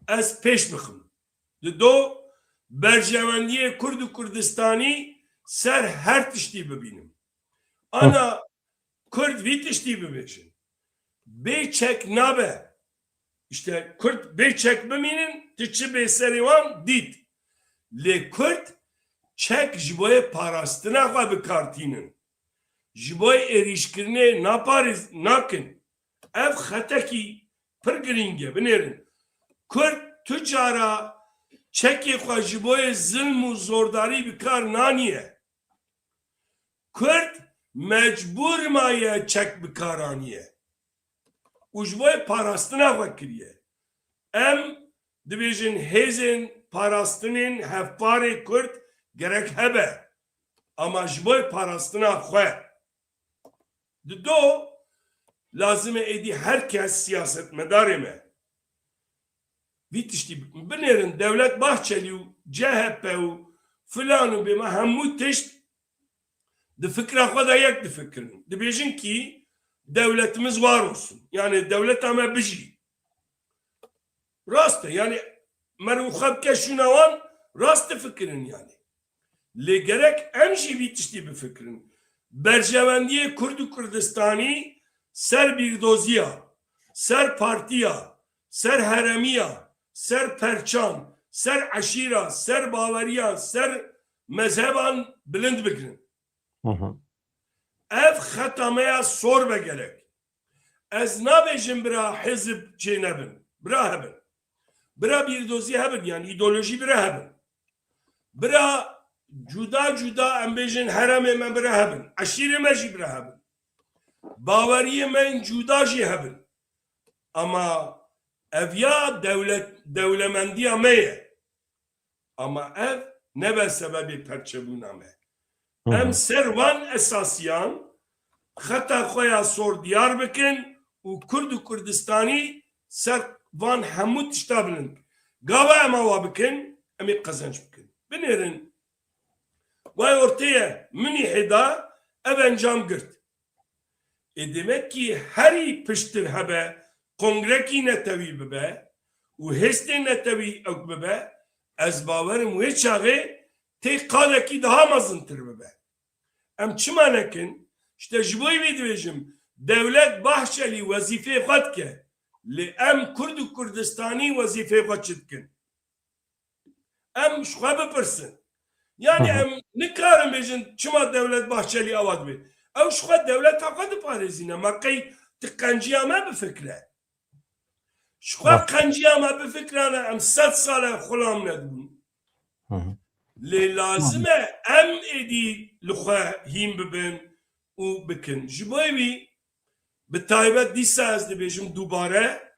ez pêş bixim. Dido, berjewendiyê Kurd û Kurdistanî ser her tiştî bibînim. Ana Kurd vî tiştî bibêjin. Bê çek nabe. Îşte Kurd bê çek bimînin, tu çi bê serê wan dît. Lê Kurd çek ji boyê parastina xwe bi kar tînin. Ji boyê êrîşkirinê naparêz-, nakin. Ev xetekî pir girîng e, binêrin. Kurd tu cara çekê xwe ji boyê zilm û zordarî bi kar naniye. Kurd mecbûr maye çek bi kar aniye. Û ji bo parastina xwe kiriye. Em dibêjin hêzên parastinên hevparê Kurd gerek hebe. Ama ji bo parastina xwe. Dido, lazim e êdî her kes siyasetmedarê me vî tiştî binêrin. Dewlet Bahçelî û C H P û filan û bêma hemû tişt di fikra xwe de yek difikirin. Dibêjin kî dewletimiz var olsun. Yani dewleta me bijî. Rast e. Yani meriv xwe bike şûna wan, rast difikirin yani. Lê gerek em jî vî tiştî bifikirin. Berjewendiyê Kurd û Kurdistanî ser bîrdoziya, ser partiya, ser heremiya, ser perçan, ser eşîra, ser baweriya, ser mezheban bilind bigirin. Hı hı. Ev xeta me ya sor be gerek. Ez nabêjim bira hizb çênebin. Bira hebin. Bira bîrdozî hebin, yani îdeolojî bira hebin. Bira cuda cuda em bêjin heremê me bira hebin. Eşîrê me jî bira hebin. Baweriyê me yên cuda jî hebin. Ama ev ya dewlet, dewlemendiya me ye. Ama ev nebe sebebê perçebûna me. Hı hı. Em ser van esasiyan xeta xwe ya sor diyar bikin û Kurd û Kurdistanî ser van hemû tişta bilind. Gava em awa bikin, em ê qezenc bikin. Binêrin, way ortê ye, min î hêda ev encam girt. Ê demek kî herî piştir hebe kongrekî netewî bibe û hêstên netewî ew bibe, ez bawerim wê çaxê tê qadekî daha mezintir bibe. Em çima nekin? Îşte ji bo vî dibêjim, Dewlet Bahçelî wezîfeyê xwe dike. Lê em Kurd û Kurdistanî wezîfeyê xwe çi dikin? Em ji xwe bipirsin. Yani Hı hı. em nikarin bêjin çima Dewlet Bahçelî awa dibê. Ew ji xwe dewleta xwe diparêzîne. Me qey ti qenciya me bifikre. Ji xwe Bak. qenciya me bifikrane em sed sal e xulam nedibûn. Hı hı. Lê lazim e em êdî li xwe hîn bibin û bikin. Ji bo wî bi taybet dîsa ez dibêjim dubare,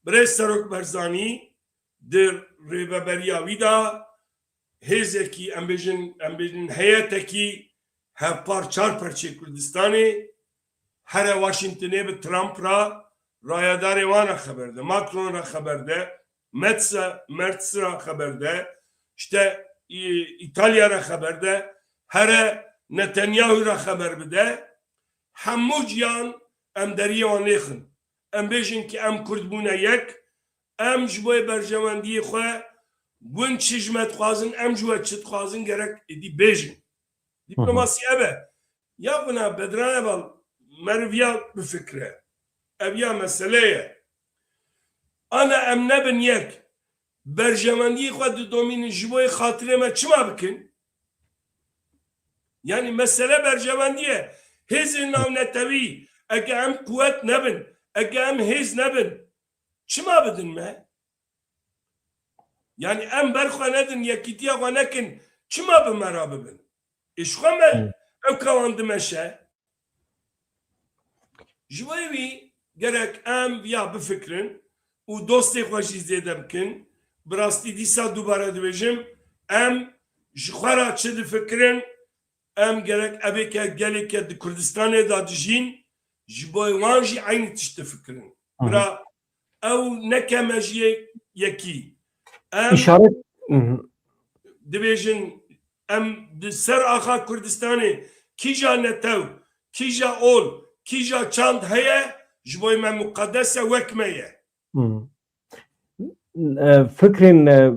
Birêz Serok Barzanî di rêveberiya wî de hêzekî, em bêjin, em bêjin heyetekî hevpar çar perçê Kurdistanê here Washingtonê bi Trump re, rayedarê wan re xeber de, Macron re xeber de, Metz, Merz re xeber de, işte, Î-, Îtalya re xeber de, here Netanyahu re xeber bide, hemû ciyan em deriyê wan lêxin. Em bêjin ki em Kurd bûne yek, em ji bo berjewendiyê xwe, win çi ji me dixwazin, em ji we çi dixwazin, gerek êdî bêjin. Hı hı. Dîplomasiya ev e. Ya bina Bedran Eval meriviya bifikre. Ev ya mesele ye. Ana em nebin yek. Berjewendiyê xwe didomînin ji bo yê xatirê me çima bikin? Yani mesele berjewendî ye. Hêzên navnetewî, eke em quwet nebin, eke em hêz nebin, çima bidin me? Yani em ber xwe nedin, yekîtiya xwe nekin, çima bi me re bibin? Ê ji xwe me Hı. ew kewan dimeşe. Ji bo wî gerek em viya bifikirin û dostê xwe jî zêde bikin. Bi rastî dîsa dubare dibêjim, em ji xwe re çi difikirin, em gerek evêke gelêke di Kurdistanê de dijîn, ji bo wan jî eynî tişt difikirin. Hı hı. Bira ew neke me ji yê yekî. Em Îşaret Hı hı. dibêjin, em di ser axa Kurdistanê kîja netew, kîja ol, kîja çand heye, ji bo me muqedes e, wek me ye. Hı. E, fikrên, e,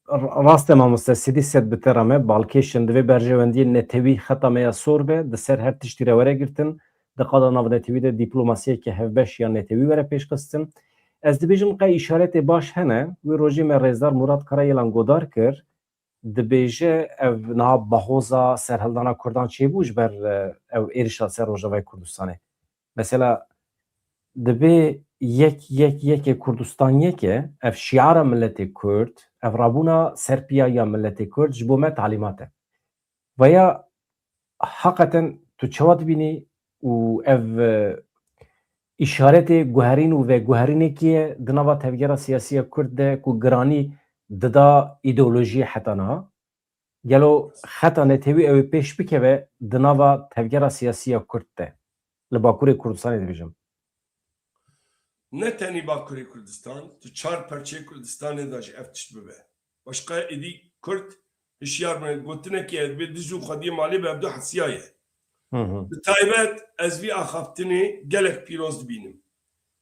r-, rast e mamoste, sêdî sed bi te re me, balkêş in, divê berjewendiyên netewî xeta me ya sor be, di ser her tiştî re were girtin, di qada navnetewî de dîplomasiyeke hevbeş ya netewî were pêşxistin. Ez dibêjim qey îşaretê baş hene, wê rojê me rêzdar Murat Karayelan godar kir, dibêje ev niha bahoza serhildana Kurdan çêbû ji ber, e, ew êrişa ser Rojavayê Kurdistanê. Mesela, dibê yek, yek, yekê Kurdistan yek e, ev şiara miletê Kurd, ev rabûna serpiya ya miletê Kurd ji bo me talîmat e. Vaya heqeten tu çawa dibînî û ev, e, îşaretê guherîn û veguherînekî ye di nava tevgera siyasî ya Kurd de ku giranî dida îdeolojiyê heta niha? Gelo xeta netewî ew ê pêş bikeve di nava tevgera siyasî ya Kurd de? Li Bakurê Kurdistanê dibêjim. Ne tenî Bakurê Kurdistan, tu çar perçeyê Kurdistanê de jî ev tişt bibe. Başqa êdî Kurd hişyar bûne, gotinekê heye, dibê diz û xwediyê malê bi hevdu hesiyaye. Hı hı. Bi taybet ez vî axaftinê gelek pîroz dibînim.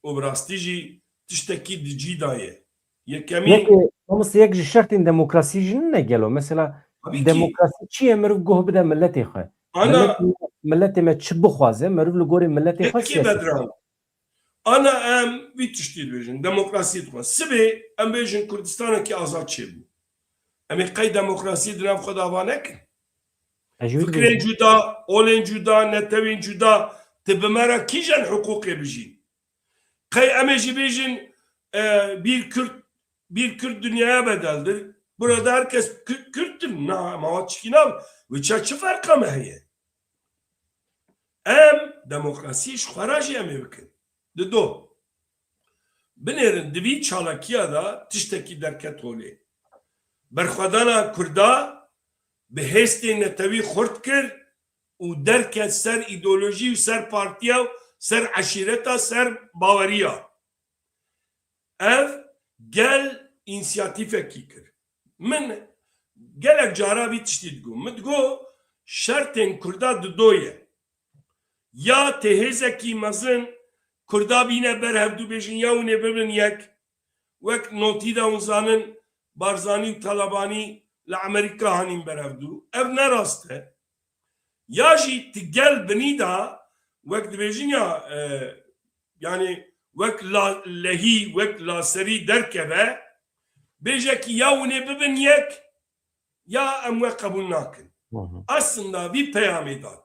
Û bi rastî jî tiştekî di cî de ye. Yekemîn Yek, mamoste, yek ji şertên demokrasî jî nine gelo? Mesela Tabii ki. demokrasî çi ye? Meriv guh bide miletê xwe. Ana Miletê, miletê me çi bixwaze? Meriv li gorê miletê xwe Peki siyaset Bedran. Ana em vî tiştî dibêjin. Demokrasî dixwe. Sibê em bêjin Kurdistanekî azad çêbû. Em ê qey demokrasî di nav xwe de ava nekin? Ez jî wî Fikrên dibêjim. cuda, olên cuda, netewên cuda, ti bi me re kîjan hiqûqê bijî? Qey em ê jî bêjin, e, bir Kürt, bir Kürt dünyaya bedeldir. Burada herkes Kü-, Kürttür. Na, ma çikî nav. Wê çi, çi ferqa me heye? Em demokrasî ji xwe re jî em ê bikin. Di do. Binêrin di vî çalakiya de tiştekî derket holê. Berxwedana Kurda bi hêstên netewî xurt kir û derket ser îdeolojî û ser partiya û ser eşîreta, ser baweriya. Ev gel însiyatîfekî kir. Min gelek cara vî tiştî digot. Min digot, şertên Kurda di do ye. Ya tê hêzekî mezin Kurda bîne ber hevdû bêjin ya hûn ê bibin yek, wek notî de hûn zanin, Barzanî û Talabanî li Amerîka hanîn ber hevdû. Ev ne rast e. Ya jî ti gel binî de, wek dibêjin ya, e, yani wek la-, lehî, wek laserî derkeve, bêje ki ya hûn ê bibin yek, ya em we qebûl nakin. Hı hı. Aslında vî peyamê dan.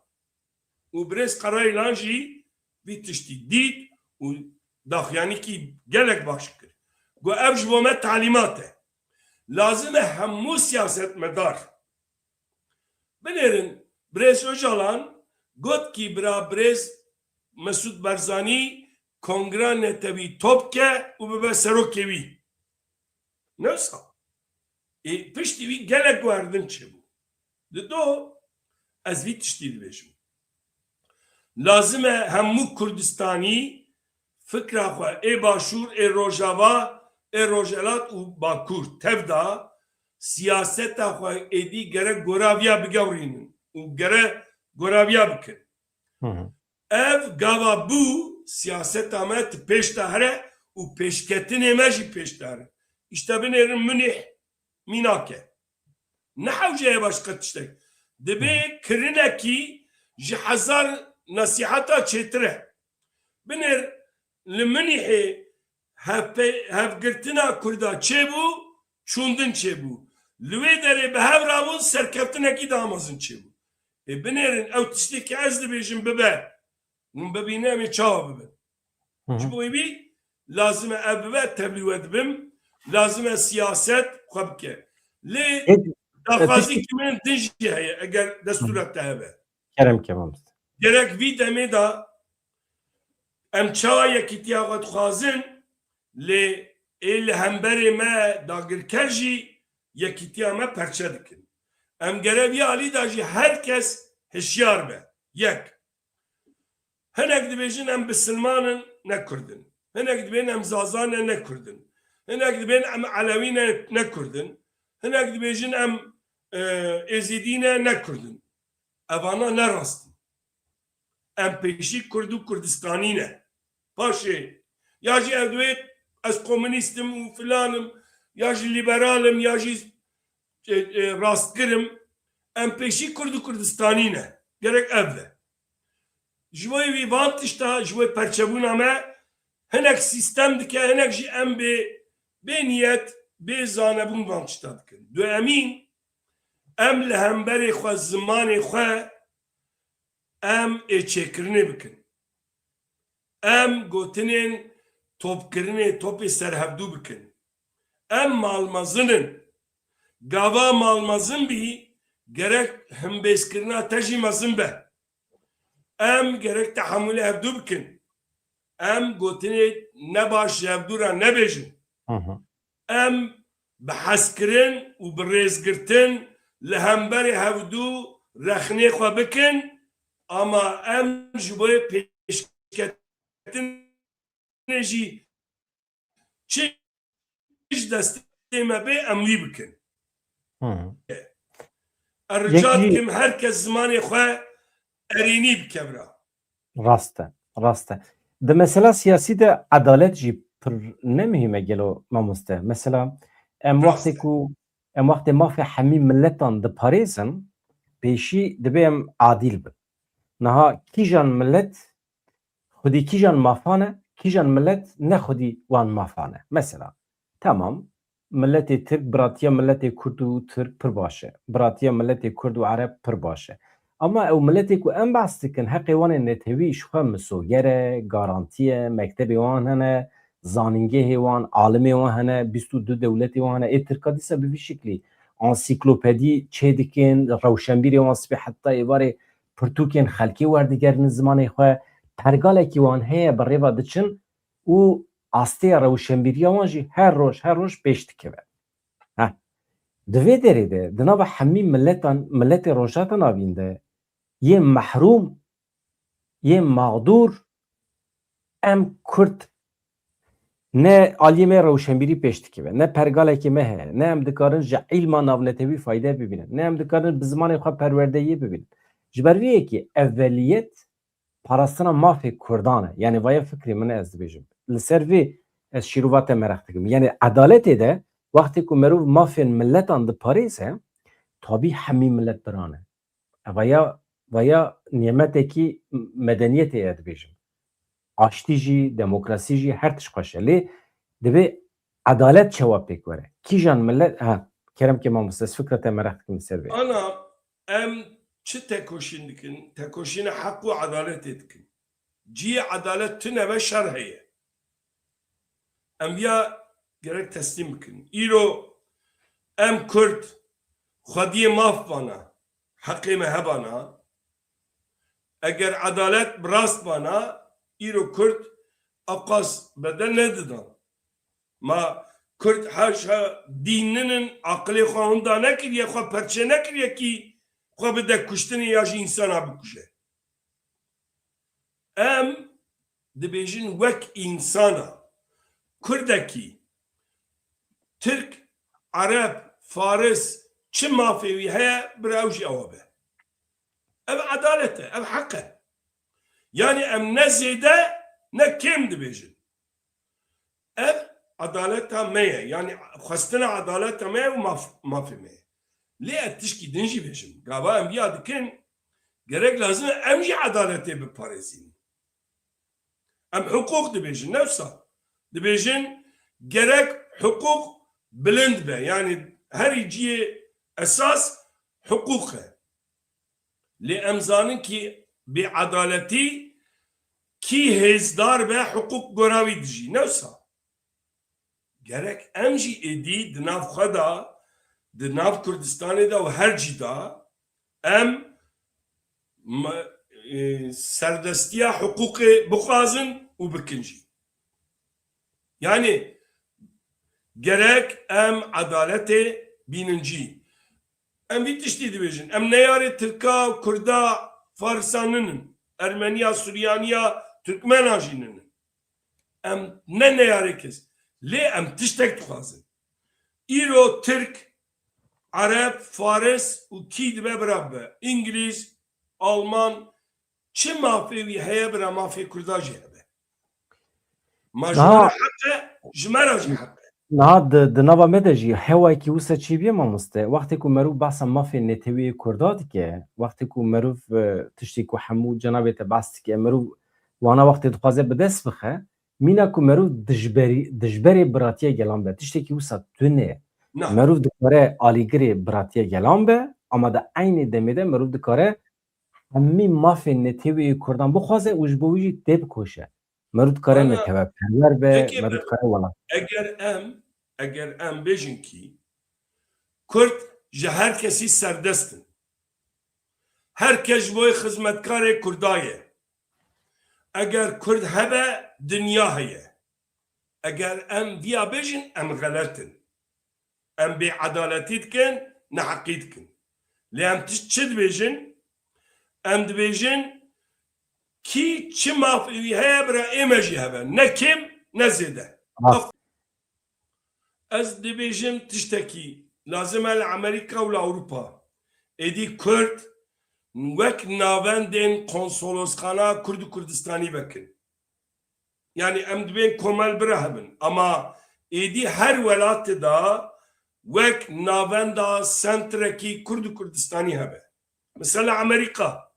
Û birêz Qerayîlan jî vî tiştî dît û daxuyanîkî gelek baş kir. Got, ev ji bo me talîmat e. Lazim e hemû siyasetmedar binêrin. Birêz Ocalan got ki bira birêz Mesûd Barzanî kongra netewî top ke û bibe serokê wî. Ne wisa. Ê, piştî wî gelek guherdin çêbû. Di do, ez vî tiştî dibêjim. Lazim e hemû Kurdistanî fikra xwe ê Başûr, ê Rojava, ê Rojhelat û Bakur tev de siyaseta xwe êdî gerek goraviya bigewrînin û gerek goraviya bikin. Hı hı. Ev gava bû siyaseta me ti pêş de here û pêşketinê me jî pêş de here. Îşte binêrin Munîh mînak e. Ne hewce ye başqa tiştek. Dibê kirinekî ji hezar nesîheta çêtir e. Binêr li Munîhê hevpe-, hevgirtina Kurda çêbû, çûndin çêbû. Li wê derê bi hev rabûn serkeftinekî daha mezin çêbû. Ê binêrin ew tiştê ke ez dibêjim bibe. Hûn bibîne em ê çawa bibin. Hı hı. Ji bo wî lazim e ev bibe, tevlî we dibim. Lazim e siyaset xwe bike. Lê Ê, daxwazî ê, ki min din jî heye, eger destûra te hebe. Kerem ke mamoste. Gerek vî demê de em çawa yekîtiya xwe dixwazin, lê ê li hemberê me dagirker jî yekîtiya me perçe dikin. Em gerek vî alî de jî her kes hişyar be. Yek. Hinek dibêjin em bisilman in, ne Kurd in. Hinek dibên em Zaza ne, ne Kurd in. Hinek dibên em Elewî ne, ne Kurd in. Hinek dibêjin em, e, Êzidî ne, ne Kurd in. Evana ne rast in. Em pêşî Kurd û Kurdistanî ne. Paşê, ya jî ev dibê ez komunîst im û filan im, ya jî lîberal im, ya jî, e, e, rastgir im. Em pêşî Kurd û Kurdistanî ne. Gerek ev be. Ji bo wî van tişta, ji bo perçebûna me hinek sîstem dike, hinek jî em bê, bê niyet, bê zanebûn van tişta dikin. Duemîn, em li hemberê xwe, zimanê xwe, em ê çêkirinê bikin. Em gotinên topkirinê, topê serhevdû bikin. Em malmezin in. Gava malmezin bî, gerek himbêzkirina te jî mezin be. Em gerek tehemûlê hevdû bikin. Em gotinê nebaş ji hevdû re nebêjin. Hı hı. Em bi hezkirin û bi rêzgirtin li hemberê hevdû rexnê xwe bikin, ama em ji bo pêşketinê jî çi ji destê me bê, em wî bikin. Hı. Ez rica Yekî dikim her kes zimanê xwe erênî bike bira. Rast e, rast e. Di mesela siyasî de edalet jî pir ne muhîm e gelo mamoste. Mesela em Rast wextê e. ku em wextê mafê hemî miletan diparêzin, pêşî dibê em adîl bin. Niha kîjan milet xwedî kîjan mafan e, kîjan milet ne xwedî wan mafan e. Mesela, temam, miletê Tirk biratiya miletê Kurd û Tirk pir baş e. Biratiya miletê Kurd û Ereb pir baş e. Ama ew miletê ku em behs dikin, heqê wan ê netewî ji xwe misoger e, garantî ye, mektebê wan hene, zanîngehê wan, alimê wan hene, bîst û du dewletê wan hene. Ê Tirka dîsa bi vî şiklî ansîklopedî çê dikin, rewşenbîrê wan sibê heta êvarê pirtûkên xelkê werdigerînin zimanê xwe, pergalekî wan heye bi rêva diçin û astê rewşenbîriya wan jî her roj, her roj pêş dikeve. Heh. Di vê derê de, di nava hemî miletan, miletê Rojhilata Navîn de yên mehrûm, yên mexdûr, em Kurd ne aliyê me rewşenbîrî pêş dikeve, ne pergalekê me heye, ne em dikarin ji îlma navnetewî fayde bibînin, ne em dikarin bi zimanê xwe perwerdeyê bibînin. Ji ber vê yekê eveliyet parastina mafê Kurdan e. Yanî vaya fikrê min e ez dibêjim. Li ser vê ez şîrova te mereq dikim. Yani edaletê de wextê ku merov mafên miletan diparêze, tabî hemî milet birane. Vaya, vaya nimetekî medeniyetê ye dibêjim. Aştî jî, demokrasî jî, her tişt xweş e. Lê divê edalet çawa pêk were? Kîjan milet, ha, kerem ke mamoste, ez fikra te mereq dikim li ser vê. Ana, em çi tekoşîn dikin? Tekoşîna heq û edaletê dikin. Cihê edalet tune ve şer heye. Em viya gerek teslîm bikin. Îro em Kurd xwediyê maf bana, heqê me hebana. Eger edalet bi rast bana, îro Kurd ewqas bedel nedidan. Ma Kurd haşa dîn ninin, aqilê xwe hunda nekiriye, xwe perçe nekiriye kî xwe bide kuştinê ya jî însana bikuje. Em dibêjin wek însana, Kurdekî, Tirk, Ereb, Faris, çi mafê wî heye, bira ew jî ewa be. Ev edalet e, ev heq e. Yani em ne zêde ne kêm dibêjin. Ev edaleta me ye. Yani xwestina edaleta me ye û maf-, mafê me ye. Lê ez tişkî din jî bêjim. Gava em viya dikin, gerek lazim e em jî edaletê biparêzîn. Em hiqûq dibêjin, ne wisa. Dibêjin gerek hiqûq bilind be. Yani herî cihê esas hiqûq e. Lê em zanin kî bêedaletî kî hêzdar be hiqûq gora wî dijî. Ne wisa. Gerek em jî êdî di nav xwe de, di nav Kurdistanê de û her cî de em me-, e, serdestiya hiqûqê bixwazin û bikin jî. Yani gerek em edaletê bînin cî. Em vî tiştî dibêjin. Em neyarê Tirka, Kurda, Farisa ninin. Ermeniya, Suryaniya, Türkmena jî ninin. Em ne neyarê kes. Lê em tiştek dixwazin. Îro Tirk, Ereb, Faris û kî dibe bira bibe. Îngilîz, Alman, çi mafê wî heye bira mafê Kurda jî hebe. Ma ji Daha me re heq e, ji me re jî heq e. Niha di, di nava me de jî hewayekî wisa çêbûye mamoste. Wextê ku merov behsa mafê neteweyê Kurda dike, wextê ku merov, e, tiştê ku hemû cenabê te behs dike, merov wana wextê dixwaze bi dest bixe, mîna ku merov dijberî, dijberê biratiya gelan be, tiştekî wisa tune. Na. Merov dikare alîgirê biratiya gelan be, ama di eynê demê de merov dikare hemî mafên neteweyê Kurdan bixwaze û ji bo wî jî têbikoşe. Merû dikare Ana, neteweperwer be, peki merû em, dikare welat. Eger em, eger em bêjin kî Kurd ji her kesî serdest in. Her kes ji bo xizmetkarê Kurda ye. Eger Kurd hebe, dinya heye. Eger em viya bêjin, em xelet in. Em bêedaletî dikin, neheqî dikin. Lê em ti-, çi dibêjin? Em dibêjin, kî çi mafê wî heye, bira ê me jî hebe. Ne kêm, ne zêde. Rast. Ev, ez dibêjim tiştekî, lazim e li Amerîka û li Ewropa êdî Kurd wek navendên konsolosxana Kurd û Kurdistanî vekin. Yani em dibên komel bira hebin. Ama êdî her welatê de wek navenda sentrekî Kurd û Kurdistanî hebe. Mesela Amerîka,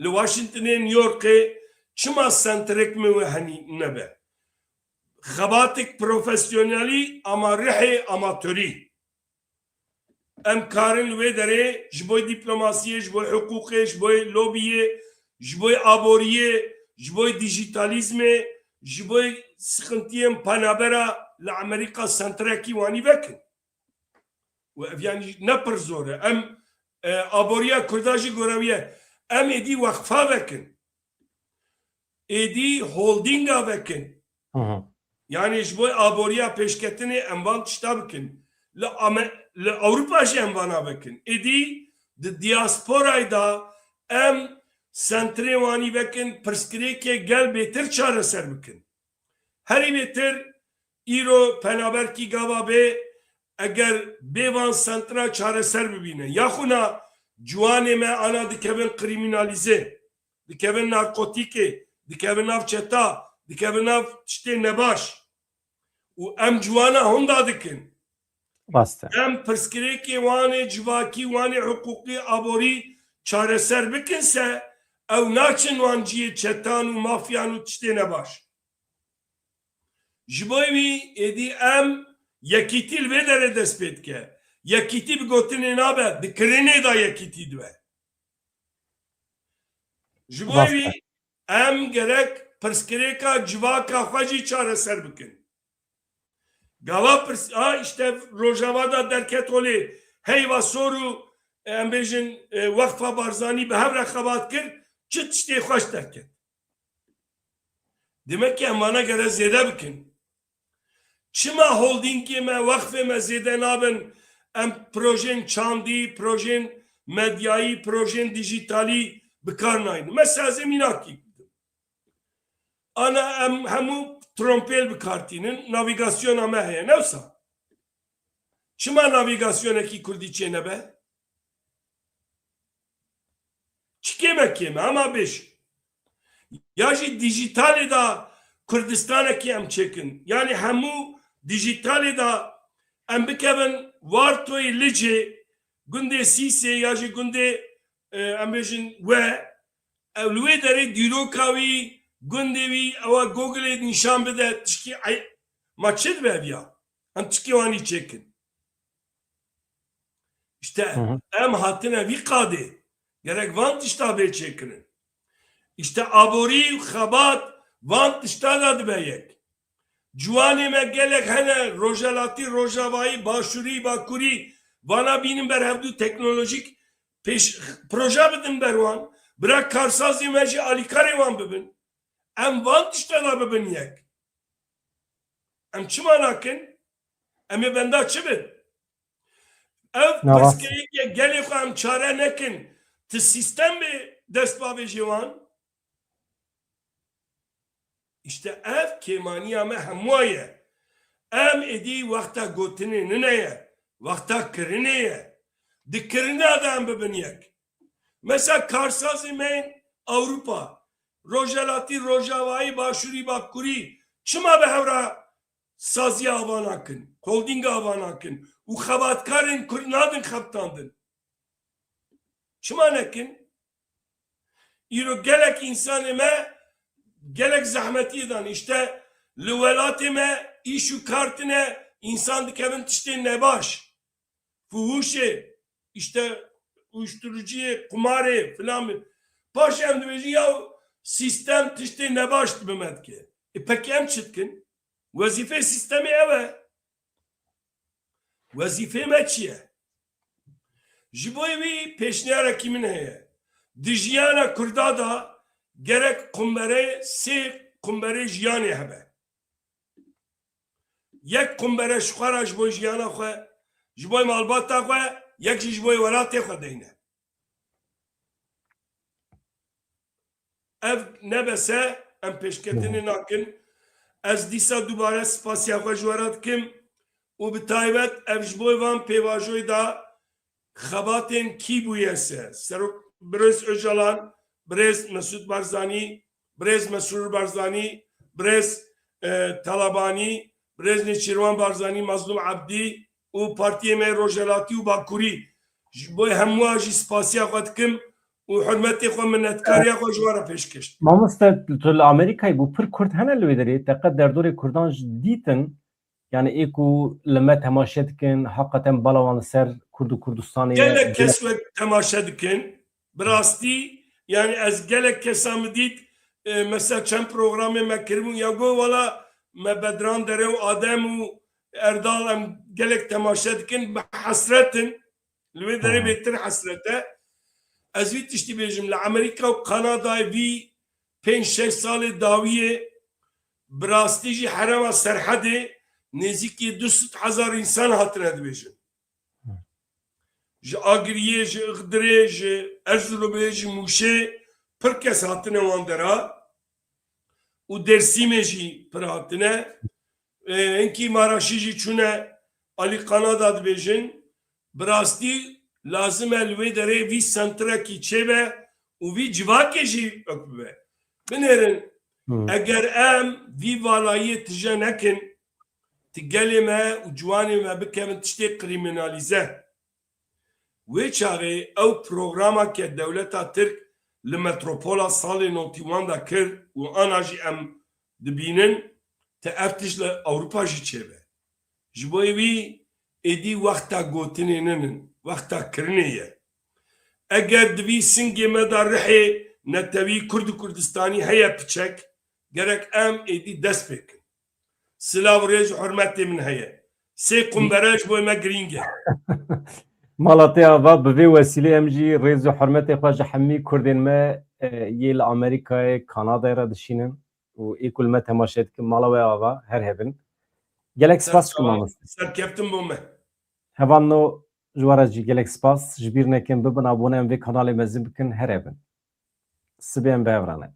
li Washingtonê, New Yorkê çima sentrek me wê henî nebe? Xebatek profesyonelî ama rihê amatorî. Em karin li wê derê ji bo dîplomasiyê, ji bo hiqûqê, ji bo lobiyê, ji bo aboriyê, ji bo dijîtalîzmê, ji bo sixintiyên penabera li Amerîka sentrekî wanî vekin. Û ev yanî ne pir zor e. Em, e, aboriya Kurda jî gorewî ye. Em êdî weqfa vekin. Êdî holdînga vekin. Hı hı. Yanî ji bo aboriya pêşketinê em van tişta bikin. Li Ame-, li Ewropa jî em vana vekin. Êdî di diasporayê de em sentrê wanî vekin, pirsgirêkê gel bêtir çareser bikin. Herî bêtir îro penaberkî gava bê, eger bê van sentra çareser bibîne. Yaxuna ciwanê me ana dikevin krîmînalîze. Dikevin narkotîkê, dikevin nav çeta, dikevin nav tiştê nebaş. û em ciwana honda dikin. Rast e. Em pirsgirêkê wan ê civakî, wan ê hiqûqî, aborî çareser bikin se, ew naçin wan cihê çetan û mafyan û tiştê nebaş. Ji bo wî êdî em yekîtî li vê derê dest pê dike. Yekîtî bi gotinê nabe, di kirinê de yekîtî dibe. Ji bo wî em gerek pirsgirêka civaka xwe jî çareser bikin. Gava pirs, a işte Rojava da derket holê, heyva sor û, e, em bêjin, e, Wexfa Barzanî bi hev re xebat kir, çi tiştê xweş derket. Demek ki em vana gere zêde bikin. Çima holdîngê me, wexfê me zêde nabin, em projên çandî, projên medyayî, projên dijîtalî bi kar naynin? Mesela ez ê mînakî bidim. Ana em hemû trompêl bi kar tînin, navîgasyona me heye, ne wisa? Çima navîgasyonekî kurdî çênebe? Çi kêm e kêm e, ama bêj. Ya jî dijîtalê de Kurdistanekî em çêkin. Yanî hemû dijîtalê de em bikevin Wartoyê Licê, gundê Sîsê ya jî gundê, e, em bêjin we, ew li wê derê dîroka wî, gundê wî, ewa Googleê nîşan bide, tişkî ey-, ma çi dibe ev ya? Em tişkî wanî çêkin. İşte em hatine vî qadê. Gerek van tişta bê çêkirin. İşte aborî û xebat van tişta da dibe yek. Ciwanê me gelek hene, rojelatî, rojavayî, başûrî, bakurî, vana bînin ber hevdû teknolojîk pêş, proje bidin ber wan. Bira karsazê me jî alîkarê wan bibin. Em van tişta da bibin yek. Em çima nakin? Em ê benda çi bin? Ev pirsgirêkê gelê xwe em çare nekin, ti sîstem bê dest bavêjê wan? İşte ev kêmaniya me hemûa ye. Em êdî wexta gotinê nine ye, wexta kirinê ye. Di kirina de em bibin yek. Mesela karsazê me yên Ewropa, Rojelatî, Rojavayî, Başûrî, Bakurî çima bi hev re saziya ava nakin, holdînga ava nakin û xebatkarên Kurd nadin xebitandin? Çima nekin? Îro gelek însanê me gelek zehmetiyê dan. Îşte li welatê me îş û kar tine, însan dikevin tiştên nebaş. Fuhuşê, işte uyuşturucuyê, qumarê, filan. Paşê em dibêjin ya sîstem tiştê nebaş bi me dike. E pekî em çi dikin? Wezîfê sîstemê ew e. Wezîfê me çi ye? Ji bo wî pêşniyarek min heye. Di jiyana Kurda de gerek qumberê, sê qumberê jiyanê hebe. Yek qumbere ji xwe re, ji bo jiyana xwe, ji bo malbata xwe, yek jî ji bo welatê xwe deyne. Ev nebese em pêşketinê nakin. Ez dîsa dubare spasiya xwe ji we re dikim û bi taybet ev ji bo van pêvajoyê de xebatên kî bûye se? Serok Birêz Ocalan, Birêz Mesûd Barzanî, Birêz Mesrûr Barzanî, Birêz, e, Talabanî, Birêz Nêçîrwan Barzanî, Mazlûm Ebdî û partiyê me Rojhelatî û Bakurî. Ji bo hemûa jî spasiya xwe dikim û hurmetê xwe, minetkariya xwe ji we re pêşkêş dikim. Mamoste, tu li Amerîkayê bû, pir Kurd hene li wê derê, te qet derdorê Kurdan jî dîtin? Yani ê ku li me temaşe dikin, heqeten bala wan li ser Kurd û Kurdistanê ye. Gelek kes wek temaşe dikin. Bi rastî, yani ez gelek kesa min dît, e, mesela çend programê me kiribûn, ya got, wala me Bedran Dere û Adem û Erdal em gelek temaşe dikin, bi hesret in. Li wê derê bêtir hesret e. Ez vî tiştî bêjim, li Amerîka û Kanadayê vî pênc şeş salê dawiyê bi rastî jî herêma Serhedê nêzîkî du sed hezar însan hatine dibêjin. Ji Agiriyê, ji Ixdirê, ji Erzurumê, ji Mûşê pir kes hatine wan dera û Dêrsimê jî pir hatine. E, hinkî Maraşî jî çûne alî Kanada dibêjin. Bi rastî lazim e li wê derê vî sentrekî çêbe û vî civakê jî wek bibe. Binêrin, eger em vî valayiyê tije nekin, ti gelê me û ciwanê me bikevin tiştê krîmînalîze. Wê çaxê ew programa ke dewleta Tirk li metropola salê notî wan de kir û ana jî em dibînin, te ev tişt li Ewropa jî çêbe. Ji bo wî êdî wexta gotinê ninin, wexta kirinê ye. Eger di vî singê me de rihê netewî Kurd û Kurdistanî heye piçek, gerek em êdî dest pê kin. Silav, rêz û hurmetê min heye. Sê qumbere ji bo me girîng e. Mala te ava, bi vê wesîlê em jî rêz û hurmetê xwe ji hemî Kurdên me, e, yê li Amerîkayê, Kanadayê re dişînin û ê ku li me temaşe dikin, mala we ava, her hebin. Gelek spas dikim mamoste. Serkeftin bo me. Hevalno, ji we re jî gelek spas. Ji bîr nekin, bibin abone, em vê kanalê mezin bikin, her hebin. Sibê em bi hev re ne.